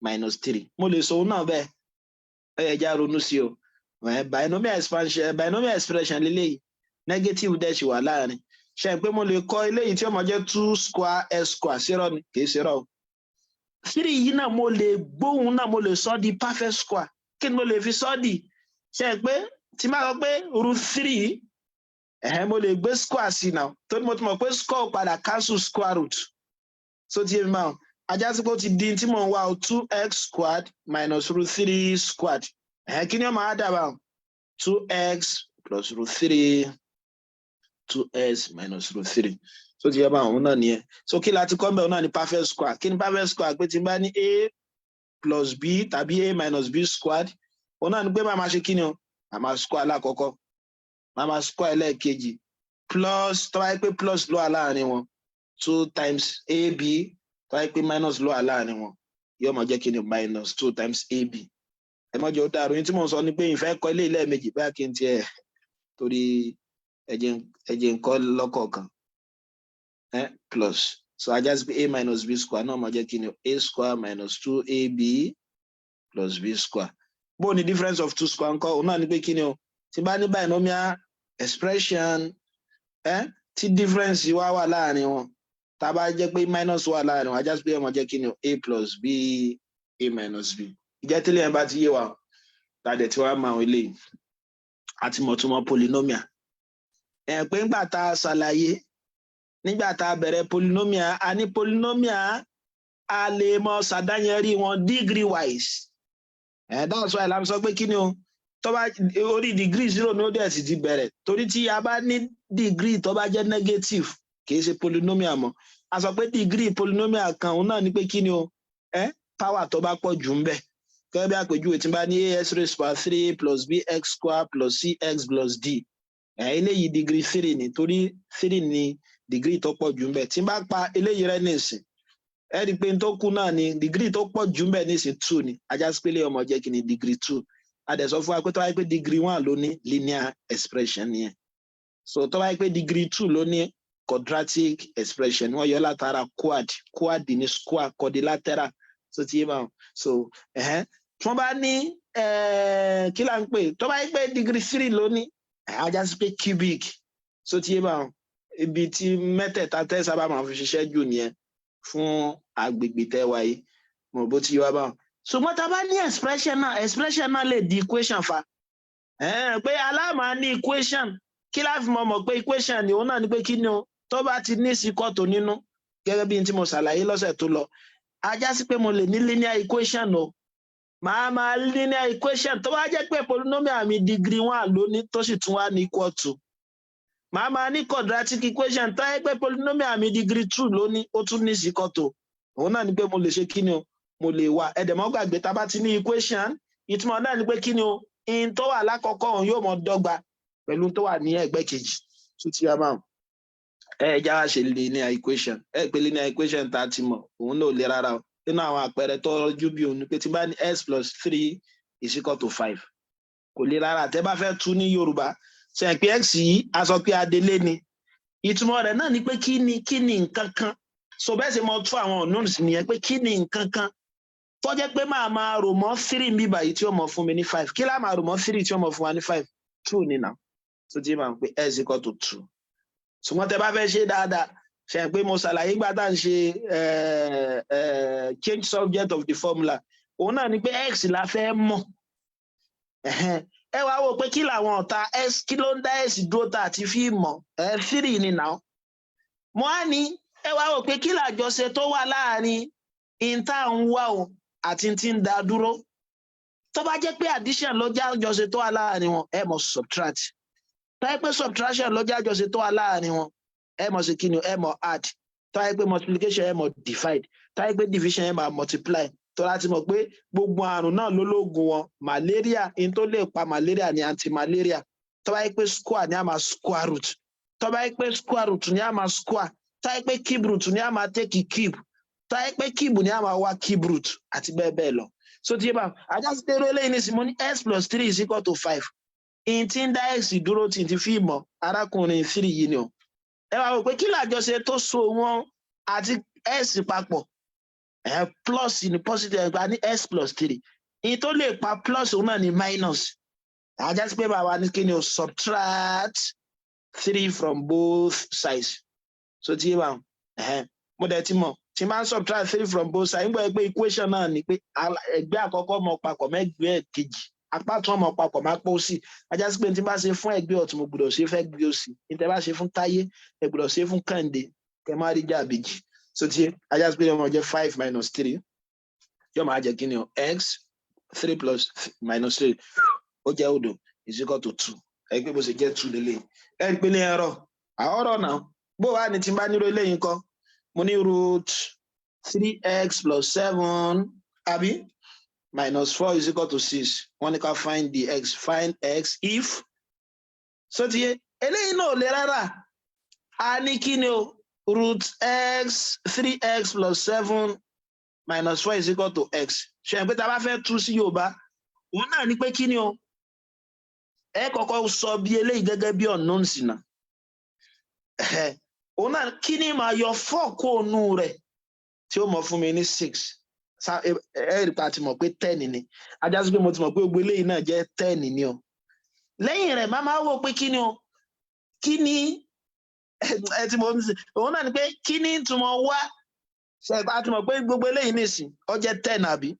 minus three, mo lè sọ òun náà bẹ́ẹ̀. Ẹ yẹ já ronú sí o. Binomial expansion, binomial expression lélẹ́yìí, negative dẹ̀ ṣì wà láàrin. Ṣe pé mo lè kọ eléyìí tí ó máa jẹ́ two square x square? Ṣírọ́ ni? Kì í ṣírọ́ o. Three yìí náà, mo lè gbóhùn náà, mo lè sọ di perfect square. Kí ni mo lè fi sọ di? Ṣe pé tí máa sọ pé root three, ẹ̀hẹ́n, mo lè gbé square sí náà, tó ní mo ti mọ̀ pé square padà cancel square root. So ti yé mi máa Á já sí pé ó ti di tí mò ń wá o, two x squared minus root three squared. Ẹ̀ kí ni ó máa dà báwọn? Two x plus root three, two x minus root three. So ti yẹ báwọn, òun náà nìyẹn. So kí la ti kọ́ mbẹ́? Òun náà ní perfect square. Kí ni perfect square? Pé tí n bá ní a plus b tàbí a minus b squared, òun náà ní pé máa ma ṣe kí ni o? Màá máa square alákọ̀ọ́kọ́, máa ma square ẹlẹ́ẹ̀kejì, plus, tó bá yẹ pé plus ló wà láàrin wọn, two times ab. Tó bá yẹ pé minus ló wà láàrin wọn, yóò máa jẹ́ kí ni? Minus two times ab. Ẹ mọ́jọ́ ó dàrú yín. Tí mò ń sọ ni pé ìfẹ́ kọ́ ilé lẹ́ẹ̀mejì báyà kí n tiẹ̀ torí ẹ̀jẹ̀ ń kọ́ lọ́kọ̀ọ̀kan plus. So á já sí pé a minus b square náà máa jẹ́ kí ni? A square minus two ab plus b square. Bó ni difference of two square ńkọ́? Òun náà ni pé kí ni o? Tí bá ní binomial expression tí difference wá wà láàrin wọn, tá a bá jẹ́ pé minus wà láàrin wọn, á já sí pé ó máa jẹ́ kí ni o? A plus b, a minus b. Ìjẹ́ tẹ́lẹ̀ yẹn bá ti yé wa, tá a dẹ̀ tí wàá mọ àwọn eléyìí, àti mọ̀túnmọ̀ polynomial ẹ̀, pé ńgbà tá a ṣàlàyé nígbà tá a bẹ̀rẹ̀ polynomial, a ní polynomial, a lè mọ ṣàdáyẹrí wọn degree wise. Ẹ̀ that's why la sọ pé kí ni o? Tó bá orí degree zero ní ó dẹ̀ sì ti bẹ̀rẹ̀, torí tí a bá ní degree tó bá jẹ́ negative, kì í ṣe polynomial mọ́. A sọ pé degree polynomial kan, òun náà ní pé kí ni o? Ẹ power tó bá pọ̀ jù ń bẹ̀. Gẹ́gẹ́ bí àpèjúwe, tí n bá ní ax raised power three plus bx square plus cx plus d, ẹ eléyìí degree three ni, torí three ni degree tó pọ̀ jù ń bẹ̀. Tí n bá pa eléyìí rẹ́ nísìn, ẹ rí i pé n tó kù náà ni degree tó pọ̀ jù ń bẹ̀ nísìn, two ni. Á já sí pé eléyìí ó máa jẹ́ kí ni? Degree two. A dẹ̀ sọ fún wa pé tó bá yẹ pé degree one ló ní, linear expression nìyẹn. So tó bá yẹ pé degree two ló ní, quadratic expression. Wọ́n yọ látara quad. Quad ní square, quadrilateral. So ti yé báwọn. So tí wọ́n bá ní, kí là ń pè? Tó bá yẹ pé degree three ló ní, á já sí pé cubic. So ti yé báwọn. Ibi tí mẹ́tẹ̀ẹ̀ta tẹ́ sábà máa fi ṣiṣẹ́ jù nìyẹn fún agbègbè tẹ́ wáyé mo bó ti yé wa báwọn. Ṣùgbọ́n tá a bá ní expression náà, expression náà lè di equation fa pé aláàmà ní equation. Kí láfi mọ̀ mọ̀ pé equation ni? Òun náà ni pé kí ni o? Tó bá ti ní síkọ́tò nínú, gẹ́gẹ́ bí n tí mo ṣàlàyé lọ́sẹ̀ tó lọ, á já sí pé mo lè ní linear equation o. Màá máa linear equation tó bá jẹ́ pé polynomial mi degree one ló ní, tó sì tún wá ní equal to. Màá máa ní quadratic equation tó yẹ pé polynomial mi degree two ló ní, ó tún ní síkọ́tò. Òun náà ni pé mo lè ṣe kí ni o? Mo lè wà ẹ̀dẹ̀mọ́ gbàgbé, tá a bá ti ní equation, ìtumọ̀ náà ni pé kí ni o? In tó wà lákọ̀ọ́kọ́, òun yóò mọ dọ́gba pẹ̀lú tó wà ní ẹ̀gbẹ́ kejì. Tó ti yá máa ẹ já wá ṣe linear equation. Ẹ pé linear equation tá a ti mọ̀, òun náà ò le rárá o. Nínú àwọn àpẹẹrẹ tó rọjú bí òun ni pé tí bá ní x plus three is equal to five, kò le rárá. Tẹ́ bá fẹ́ tú ní Yorùbá, ṣe pé x yìí, a sọ pé adelé ni. Ìtumọ̀ rẹ̀ náà ni pé kí ni nǹkan kan. So bẹ́ẹ̀ sì mọ tú àwọn unknowns nìyẹn, pé kí ni nǹkan kan tó jẹ́ pé máa máa rò mọ́ three ń bí báyìí tí ó mọ̀ fún mi ní five. Kí lá máa rò mọ́ three tí ó mọ̀ fún wa ní five? Two ni now. So tí màá pé x equal to two. Ṣùgbọ́n tẹ́ bá fẹ́ ṣe dáadáa, ṣe pé mo ṣàlàyé gbà tá à ń ṣe change subject of the formula, òun náà ni pé x la fẹ́ mọ̀. Ẹ wá wò pé kí làwọn ọ̀tá x? Kí ló ń dá x dúró tá àti fi mọ̀? Three ni now. Mo á ní ẹ wá wò pé kí làjọṣe tó wà láàrin in tá à ń wá o àti tí ń dá dúró. Tó bá jẹ́ pé addition ló jẹ́ àjọṣe tó wà láàrin wọn, ẹ mọ̀ subtract. Tó yẹ pé subtraction ló jẹ́ àjọṣe tó wà láàrin wọn, ẹ mọ̀ sí kí ni? Ẹ mọ̀ add. Tó yẹ pé multiplication, ẹ mọ̀ divide. Tó yẹ pé division, ẹ máa multiply. Tó láti mọ̀ pé gbogbo àrùn náà ló lóògùn wọn. Malaria, in tó lè pa malaria ni anti-malaria. Tó bá yẹ pé square ni, a máa square root. Tó bá yẹ pé square root ni, a máa square. Tó yẹ pé cube root ni, a máa take cube. Tó yẹ pé cube ni, a máa wá cube root, àti bẹ́ẹ̀ bẹ́ẹ̀ lọ. So tí yé bá á já sí pé eléyìí ní sí, mo ní x plus three is equal to five. In tí ń dá x dúró tí n ti fi mọ̀, arákùnrin three yìí ni o. Ẹ wá wò pé kí làjọṣe tó so wọn àti x papọ̀? Ẹ plus ní positive, ẹ gba ní x plus three. In tó lè pa plus, òun náà ní minus. Á já sí pé bàbá ní kí ni o? Subtract three from both sides. So tí yé bá mo dẹ̀ ti mọ̀, tí máa ń subtract three from both sides, nígbà pé equation náà ni pé ẹgbẹ́ àkọ́kọ́ mọ papọ̀ mẹ́gbẹ́ kejì, apá tún ọmọ papọ̀ máa pọ̀ sí. Á já sí pé tí n bá ṣe fún ẹgbẹ́ ọ̀tún, mo gbọ́dọ̀ ṣe fẹ́ gbé òsì. Ní tẹ́ bá ṣe fún Táyé, ẹ gbọ́dọ̀ ṣe fún Kẹ́hìndé, kẹ́ má rí jàbèjì. So tí a já sí pé yóò máa jẹ́ five minus three, yóò máa jẹ́ kí ni o? X, three plus minus three, ó jẹ́ òdo, is equal to two. Ẹ pé bó ṣe jẹ́ two lélẹ̀, ẹ rí pé ní ẹ̀rọ àwọn ọ̀rọ̀ náà bó wà ní tí n bá nírò eléyìí ńkọ́? Mo ní root three x plus seven, àbí, minus four is equal to six. Wọ́n ní ká find the x, find x if. So ti yé, eléyìí náà ò le rárá. A ní kí ni o? Root x, three x plus seven minus four is equal to x. Ṣe é pé tá a bá fẹ́ tú sí Yorùbá, òun náà ní pé kí ni o? Ẹ kọ́kọ́ sọ bí eléyìí gẹ́gẹ́ bí unknown sí náà. Òun náà kí ni? Màá yọ four kó nù rẹ̀ tí ó mọ̀ fún mi ní six. Ẹ rí pa ti mọ̀ pé 10 ni. A já sí pé mo ti mọ̀ pé gbogbo eléyìí náà jẹ́ 10 ni o. Lẹ́yìn rẹ̀, máa wò pé kí ni o? Kí ni ẹ ti mọ̀ òun náà ni pé kí ni túmọ̀ wá ṣe a ti mọ̀ pé gbogbo eléyìí nìsín, ó jẹ́ 10, àbí?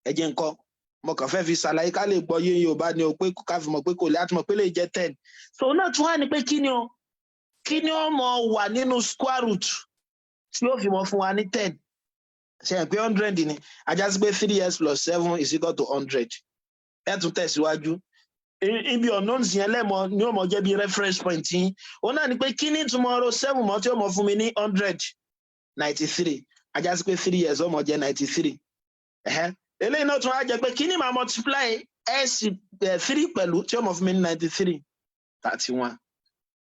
Ẹ jẹ́ nǹkan mo kàn fẹ́ fi ṣàlàyé ká lè gbọ́ yé Yorùbá ni o, pé ká fi mọ̀ pé kò lè. A ti mọ̀ pé lè jẹ́ 10. So náà tún wá ní pé kí ni o? Kí ni ó mọ̀ wà nínú square root tí ó fi mọ̀ fún wa ní 10? Ṣe é pé 100 ni? A já sí pé three x plus seven is equal to 100. Ẹ tún tẹ̀síwájú. Ibi unknowns yẹn lẹ́mọ̀ ni ó mọ̀ jẹ́ bí reference point yín. Òun náà ni pé kí ni túmọ̀ ro seven mọ́ tí ó mọ̀ fún mi ní 193? A já sí pé three x ó mọ̀ jẹ́ 93. Eléyìí náà tún á jẹ́ pé kí ni màá multiply x three pẹ̀lú tí ó mọ̀ fún mi ní 93? 31.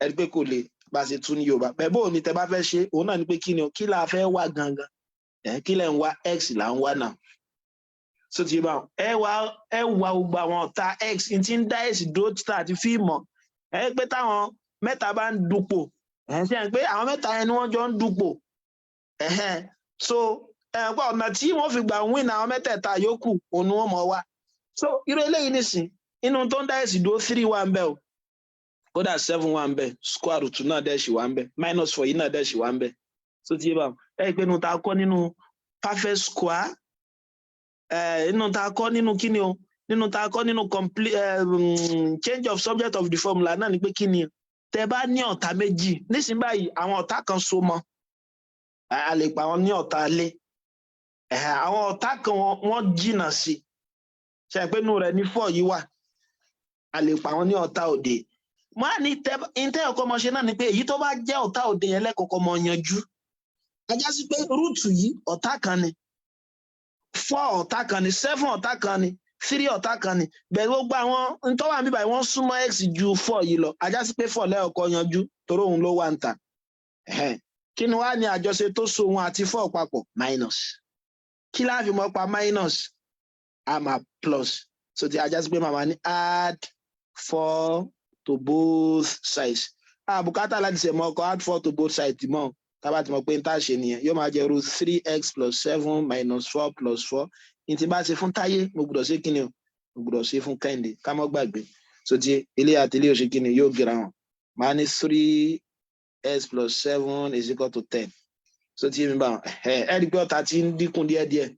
Ẹ rí pé kò lè bá a ṣe tún ní Yorùbá. Bẹ́ẹ̀ bó ni tẹ bá fẹ́ ṣe, òun náà ni pé kí ni o? Kí la fẹ́ wá gangan? Ẹ kí lẹ̀ ń wá? X là ń wá náà. So ti bá ẹ wá gbogbo àwọn ọ̀tá x tí ń dá x dúró títà àti fíìmọ̀. Ẹ pé táwọn mẹ́ta bá ń dupò, ẹ ṣe pé àwọn mẹ́ta yẹn ni wọ́n jọ ń dupò. So ẹ pé ọ̀nà tí wọ́n fi gbà win àwọn mẹ́tẹ̀ẹ̀ta yòókù, òun ni wọ́n mọ̀ wá. So irú eléyìí nìsín, inú tó ń dá x dúró, three wà ń bẹ o, kódà seven wà ń bẹ, square root náà dẹ̀ ṣì wà ń bẹ, minus four yìí náà dẹ̀ ṣì wà ń bẹ. So ti yé bá ẹ pé inú ta kọ́ nínú perfect square, inú ta kọ́ nínú kíni o, nínú ta kọ́ nínú complete change of subject of the formula náà ni pé kíni? Tẹ bá ní ọ̀tá méjì nísìnyí báyìí, àwọn ọ̀tá kan so mọ́, a lè pa wọn ní ọ̀tá lé. Àwọn ọ̀tá kan wọ́n jìnnà sí. Ṣe pé inú rẹ̀ ní four yìí wà, a lè pa wọn ní ọ̀tá òde. Mo á ní tẹ́ ọkọ mọ ṣe náà ni pé èyí tó bá jẹ́ ọ̀tá òde yẹn lẹ́kọ̀ọ́kọ́ mọ yanjú. A já sí pé root yìí, ọ̀tá kan ni, four ọ̀tá kan ni, seven ọ̀tá kan ni, three ọ̀tá kan ni. Bẹ́ẹ̀ gbogbo àwọn ntọ́wà níbí báyìí, wọ́n súnmọ́ x ju four yìí lọ. A já sí pé four lẹ́ọ̀kọ́ yanjú torí òun ló wà ń tà. Kí ni wàá ní àjọṣe tó so òun àti four papọ̀? Minus. Kí láà fi mọ́ pa minus? A máa plus. So ti a já sí pé màmá ní add four to both sides. Àbùkátà láti ṣe mọ́ ọkọ̀ add four to both sides mọ́. Tá bá ti mọ̀ pé n tá ṣe nìyẹn, yóò máa jẹ́ root three x plus seven minus four plus four. Ní tí bá ṣe fún Táyé, mo gbọ́dọ̀ ṣe kí ni o? Mo gbọ́dọ̀ ṣe fún Kẹ́hìndé. Ká mọ́ gbàgbé. So ti ilé àti ilé ò ṣe kí ni? Yóò gera wọn. Máa ní three x plus seven is equal to 10. So tí mi bá wọn, ẹ rí i pé ọ̀tá ti ń dínkù díẹ̀díẹ̀.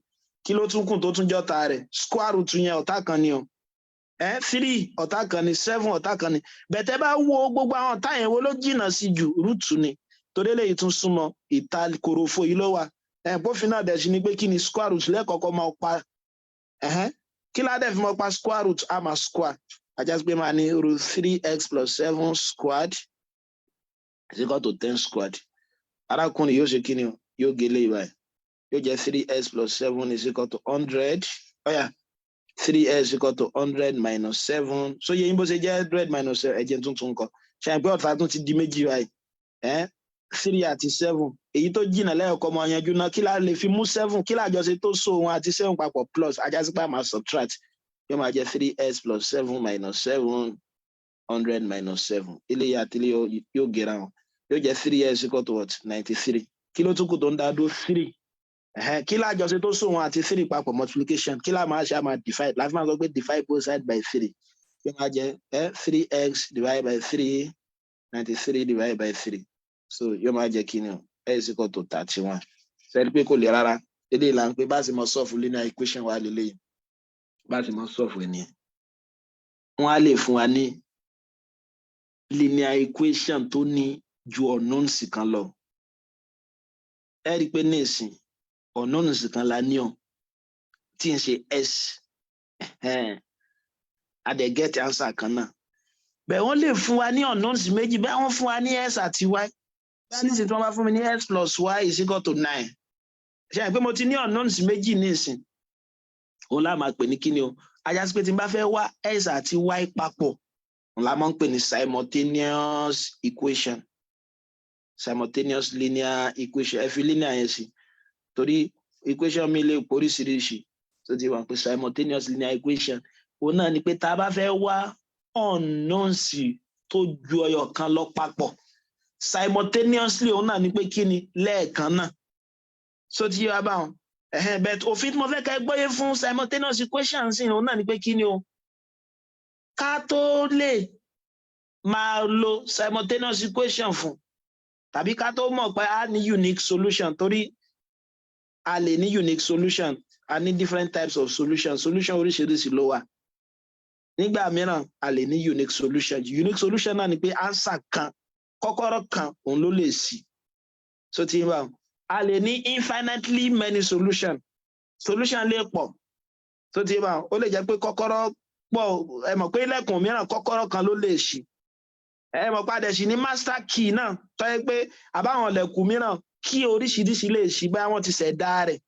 Kí ló tún kù tó tún jẹ́ ọ̀tá rẹ̀? Square root yẹn ọ̀tá kan ni o. Three ọ̀tá kan ni, seven ọ̀tá kan ni. Bẹ̀tẹ̀ bá wo gbogbo àwọn ọ̀tá yẹn, wo ló jìnnà sí jù? Root ni, torí eléyìí tún súnmọ́. Ìta kòròfo yìí ló wà. Pófin náà dẹ̀ sí ni pé kí ni? Square root lẹ́ẹ̀kọ̀ọ̀kan máa pa. Kí ládẹ̀ fi máa pa square root? A máa square. A já sí pé máa ní root three x plus seven squared is equal to 10 squared. Arákùnrin yóò ṣe kí ni o? Yóò gé lé ìbáyìí, yóò jẹ́ three x plus seven is equal to 100. Ó yá, three x equal to 100 minus seven. So yẹ yín bó ṣe jẹ́ 100 minus seven? Ẹ̀jẹ̀ tuntun kọ ṣe àìpé ọ̀tá tún ti di méjì báyìí. Three àti seven, èyí tó jìnnà lẹ́yọ̀kọ́ mọ yanjú náà. Kí la lè fi mú seven? Kí lájọṣe tó so òun àti seven papọ̀? Plus. A já sí pé a máa subtract. Yóò máa jẹ́ three x plus seven minus seven, 100 minus seven. Eléyìí àti eléyìí yóò gera wọn. Yóò jẹ́ three x equal to what? 93. Kí ló tún kù tó ń dá dúró? Three. Kí lájọṣe tó so òun àti three papọ̀? Multiplication. Kí lá máa ṣe? A máa divide. Láti máa sọ pé divide both sides by three. Yóò máa jẹ́ three x divided by three, 93 divided by three. So yóò máa jẹ́ kí ni o? X equal to 31. Sẹ́ni pé kò lè rárá. Eléyìí là ń pè bá a sì mọ solve linear equation wa lélẹ́yìí. Bá a sì mọ solve ènìyàn, wọ́n á lè fún wa ní linear equation tó ní ju unknowns kan lọ. Ẹ rí i pé ní ìsìn, unknowns kan la ní o, tí ń ṣe x. A dẹ̀ get answer kan náà. Bẹ́ẹ̀ wọ́n lè fún wa ní unknowns méjì, bẹ́ẹ̀ wọ́n fún wa ní x àti y. Bẹ́ẹ̀ ní ìsìn, tí wọ́n bá fún mi ní x plus y is equal to 9, ṣe é pé mo ti ní unknowns méjì ní ìsìn? Òun lá máa pè ní kíni o? Á já sí pé tí n bá fẹ́ wá x àti y papọ̀, òun la máa ń pè ní simultaneous equation, simultaneous linear equation. Ẹ fi linear yẹn sí, torí equation mi lè pọ̀ oríṣiríṣi tó ti wà pé simultaneous linear equation. Òun náà ni pé tá a bá fẹ́ wá unknowns tó ju ọyọ kan lọ papọ̀ simultaneously, òun náà ni pé kí ni? Lẹ́ẹ̀kan náà. So ti yé wa báwọn ẹ̀hẹ́n. But òfin tí mo fẹ́ kẹ́ gbọ́yé fún simultaneous equation sí, òun náà ni pé kí ni o? Ká tó lè máa lo simultaneous equation fún, tàbí ká tó mọ̀ pé a ní unique solution, torí a lè ní unique solution, a ní different types of solution, solution oríṣiríṣi ló wà. Nígbà mìíràn, a lè ní unique solution. Unique solution náà ni pé answer kan, kọ́kọ́rọ́ kan, òun ló lè ṣí. So ti bá a lè ní infinitely many solution, solution lè pọ̀. So ti bá ó lè jẹ́ pé kọ́kọ́rọ́ pọ̀. Ẹ mọ̀ pé ilẹ̀kùn mìíràn, kọ́kọ́rọ́ kan ló lè ṣí. Ẹ mọ̀ padà sí ní master key náà, tó yẹ pé àbáwọn ilẹ̀kùn mìíràn kí oríṣiríṣi lè ṣí, bá wọn ti ṣẹ̀dá rẹ̀.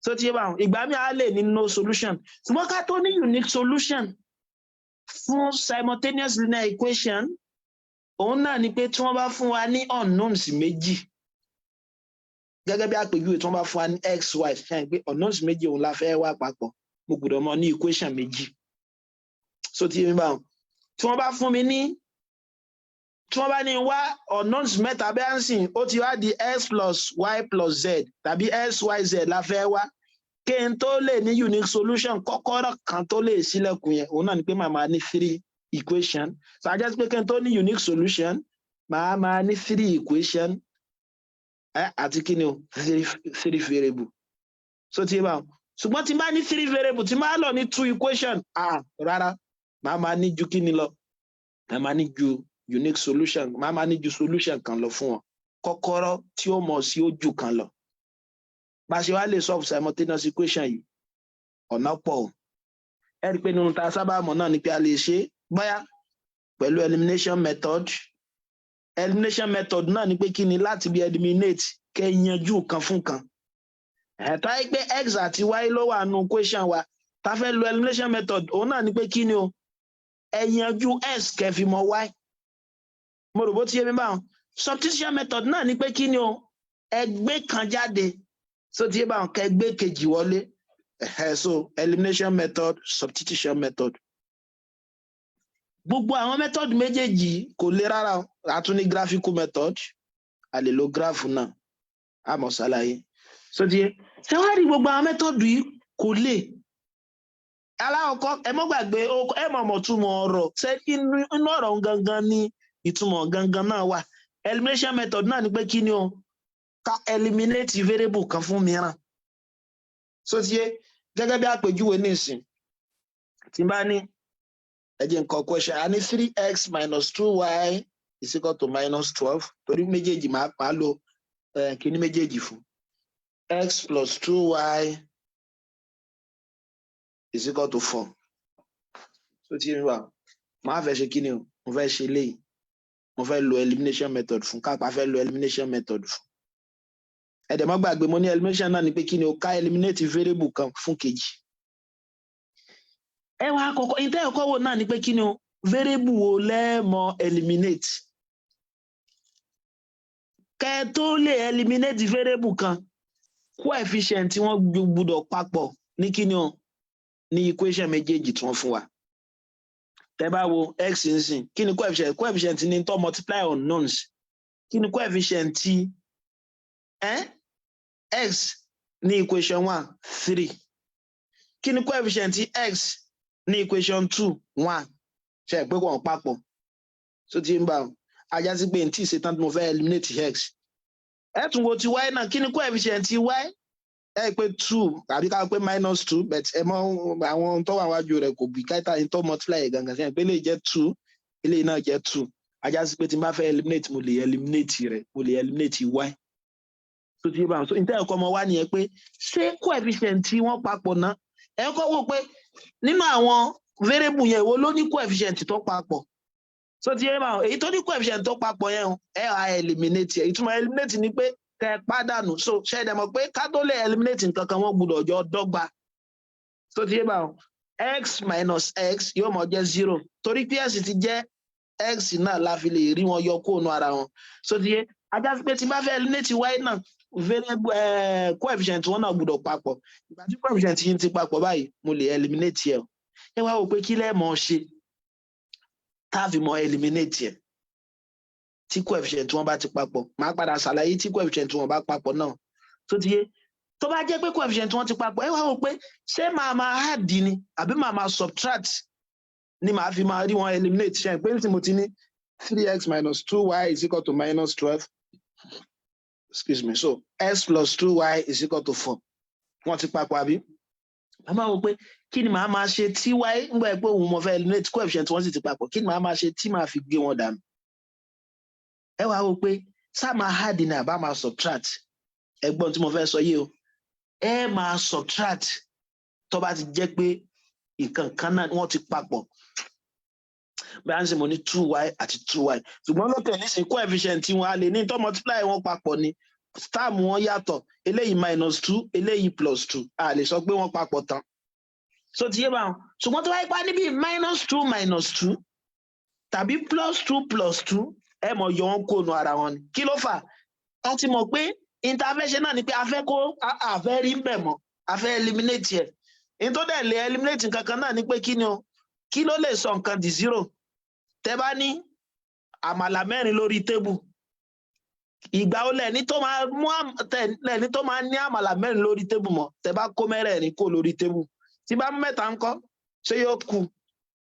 So ti bá ìgbà míì, á lè ní no solution. Ṣùgbọ́n ká tó ní unique solution fún simultaneous linear equation, òun náà ni pé tí wọ́n bá fún wa ní unknowns méjì, gẹ́gẹ́ bí àpèjúwe, tí wọ́n bá fún wa ní x, y, ṣe é pé unknowns méjì òun la fẹ́ wá papọ̀, mo gbọ́dọ̀ mọ ní equation méjì. So ti yé mi báwọn? Tí wọ́n bá fún mi ní, tí wọ́n bá ní wá unknowns mẹ́ta, bẹ́ẹ̀ ń sìn, ó ti wá di x plus y plus z tàbí x, y, z la fẹ́ wá, kí n tó lè ní unique solution, kọ́kọ́rọ́ kan tó lè ṣílẹ̀kùn yẹn, òun náà ni pé màá máa ní three equation. So á jẹ́ pé kí n tó ní unique solution, màá máa ní three equation àti kí ni o? Three variable. So ti bá, ṣùgbọ́n tí n bá ní three variable, tí n bá lọ ní two equation, ah, rárá, màá máa ní ju kí ni lọ? Màá máa ní ju unique solution, màá máa ní ju solution kan lọ fún wọn. Kọ́kọ́rọ́ tí ó mọ̀ sí ó ju kan lọ. Bá a ṣe wá lè solve simultaneous equation yìí, ọ̀nà pọ̀ o. Ẹ rí i pé nínú tá a sábà mọ̀ náà ni pé a lè ṣe bóyá pẹ̀lú elimination method. Elimination method náà ni pé kí ni? Láti bí eliminate, kẹ́ yanjú kan fún kan. Ẹ̀ta yìí pé x àti y ló wà nínú equation wa tá a fẹ́ lo elimination method, òun náà ni pé kí ni o? Ẹ yanjú x, kẹ́ fi mọ y. Mo rò bó ti yé mi báwọn. Substitution method náà ni pé kí ni o? Ẹ gbé kan jáde. So ti yé báwọn? Kẹ́ gbé kejì wọlé. So elimination method, substitution method, gbogbo àwọn method méjèèjì kò le rárá o. A tún ní graphical method, a lè lo graph náà, a mọ̀ ṣàlàyé. So ti yé? Ṣé wàá rí gbogbo àwọn method yìí kò le. Alákọ̀ọ́kọ́, ẹ mọ́ gbàgbé, ẹ mọ̀ mọ̀ túmọ̀ ọ̀rọ̀ ṣé inú ọ̀rọ̀ gangan ní ìtumọ̀ gangan náà wà. Elimination method náà ni pé kí ni o? Ká eliminate variable kan fún mìíràn. So ti yé? Gẹ́gẹ́ bí àpèjúwe nísìn, tí n bá ní, ẹ jẹ́ n kọ question, a ní three x minus two y is equal to minus 12, torí méjèèjì máa pa lo kíní méjèèjì fún x plus two y is equal to 4. So ti yé mi wá? Máa fẹ́ ṣe kíni o? Mo fẹ́ ṣe léyìí, mo fẹ́ lo elimination method fún, kápá fẹ́ lo elimination method fún. Ẹ dẹ̀ má gbàgbé, mo ní elimination náà ni pé kí ni o? Ká eliminate variable kan fún kejì. Ẹ wá àkọ́kọ́, ìtẹ́ ẹ̀kọ́ wò náà ni pé kí ni o? Variable wo lẹ́ẹ̀mọ eliminate? Kẹ́ tó lè eliminate variable kan, coefficient tí wọ́n gbọ́dọ̀ papọ̀ ní kí ni o? Ní equation méjèèjì tí wọ́n fún wa. Tẹ́ bá wo x nsìn, kí ni coefficient? Coefficient ní tó multiply unknowns. Kí ni coefficient tí x ní equation 1? 3. Kí ni coefficient tí x ní equation 2? 1. Ṣe é pé wọ́n papọ̀? So ti ń bá á já sí pé n tí ì ṣetán tí mo fẹ́ eliminate x. Ẹ tún wo ti y náà. Kí ni coefficient ti y? Ẹ pé 2, tàbí ká pé minus 2, but ẹ mọ àwọn tó wà wájú rẹ̀ kò bí káìtà ní tó multiply ẹ̀ gangan. Sẹ́yìn pé eléyìí jẹ́ 2, eléyìí náà jẹ́ 2. Á já sí pé tí n bá fẹ́ eliminate, mo lè eliminate rẹ̀, mo lè eliminate y. Tó ti yé báwọn? So níta ẹ̀kọ́ ọmọ wa nìyẹn pé ṣé coefficient tí wọ́n papọ̀ náà, ẹ kọ́ wò pé nínú àwọn variable yẹn, èwo ló ní coefficient tó papọ̀? So ti yé báwọn? Èyí tó ní coefficient tó papọ̀ yẹn, ẹ á eliminate ẹ. Ìtumọ̀ eliminate ni pé kẹ ẹ pàdánù. So ṣe é dẹ̀ mọ̀ pé ká tó lè eliminate nǹkan kan, wọ́n gbọ́dọ̀ jọ dọ́gba? So ti yé báwọn? X minus x yóò mọ jẹ́ 0, torí pé x ti jẹ́ x náà la fi lè rí wọn yọ kúrò nínú ara wọn. So ti yé? Ajá sí pé tí bá fẹ́ eliminate y náà, variable coefficient wọn náà gbọ́dọ̀ papọ̀. Ìgbà tí coefficient yìí ti papọ̀ báyìí, mo lè eliminate ẹ. Ẹ wá wò pé kí lẹ́ẹ̀ mọ̀ ṣe tá a fi mọ eliminate ẹ tí coefficient wọn bá ti papọ̀. Màá padà ṣàlàyé tí coefficient wọn bá papọ̀ náà. Tó ti yé? Tó bá jẹ́ pé coefficient wọn ti papọ̀, ẹ wá wò pé ṣé màá máa add ni àbí màá máa subtract ni màá fi máa rí wọn eliminate? Ṣe pé tí mo ti ní 3x minus 2y is equal to minus 12, excuse me, so x plus 2y is equal to 4, wọ́n ti papọ̀, àbí? Màá máa wò pé kí ni màá máa ṣe tí y ń gbà pé òun mo fẹ́ eliminate, coefficient wọn sì ti papọ̀, kí ni màá máa ṣe tí màá fi gé wọn dànù? Ẹ wá wò pé ṣá máa add ni àbá máa subtract? Ẹ̀gbọ́n tí mo fẹ́ sọ yìí o, ẹ máa subtract tó bá ti jẹ́ pé nǹkan kan náà wọ́n ti papọ̀. Bí a ń ṣe, mo ní 2y àti 2y, ṣùgbọ́n lókè nísìnyí, coefficient tí wọn a lè ní tó multiply wọn papọ̀ ni, term wọn yàtọ̀, eléyìí minus 2, eléyìí plus 2, a lè sọ pé wọ́n papọ̀ tán. So ti yé báwọn? Ṣùgbọ́n tó wáyé pa níbi minus 2 minus 2 tàbí plus 2 plus 2, ẹ mọ̀ yọ wọn kó nu ara wọn ni. Kí ló fà á? Ti mọ̀ pé intervention náà ni pé a fẹ́ kó a fẹ́ rí ń bẹ̀ mọ́, a fẹ́ eliminate ẹ̀. Ní tó dẹ̀ lè eliminate nǹkan kan náà ni pé kí ni o, kí ló lè sọ nǹkan di 0? Tẹ́ bá ní àmàlà mẹ́rin lórí table, ìgbà wo lẹ́ni tó máa mú lẹ́ni tó máa ní àmàlà mẹ́rin lórí table mọ́? Tẹ́ bá kó mẹ́rẹ̀ẹ̀rin kó lórí table, tí bá mú mẹ́ta ńkọ́, ṣé yóò kù?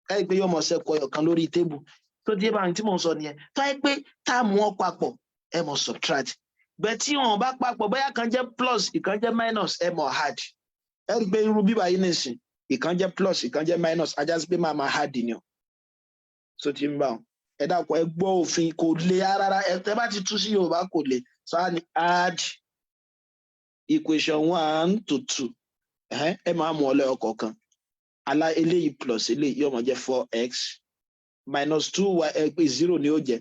Ẹ rí i pé yóò mọ̀ ṣẹ́kù ọyọ̀ kan lórí table. Tó di báyìí tí mò ń sọ nìyẹn. Tó yẹ pé term wọn papọ̀, ẹ mọ̀ subtract bẹ́ẹ̀. Tí wọn bá papọ̀, bóyá kan jẹ́ plus, ìkan jẹ́ minus, ẹ mọ̀ add. Ẹ rí i pé irú bíbá yìí nìsín, ìkan jẹ́ plus, ìkan jẹ́ minus, ajá sí pé máa máa add ni o. So ti ń bá wọn, ẹ dákun, ẹ gbọ́ òfin, kò le rárá. Ẹ tẹ́ bá ti tú sí Yorùbá, kò le. So a ní add equation 1 to 2. Ẹ máa mú ọlẹ́ ọkọ̀ọ̀kan alá. Eléyìí plus eléyìí yóò máa jẹ́ 4x minus 2y, ẹ pé 0 ni ó jẹ́.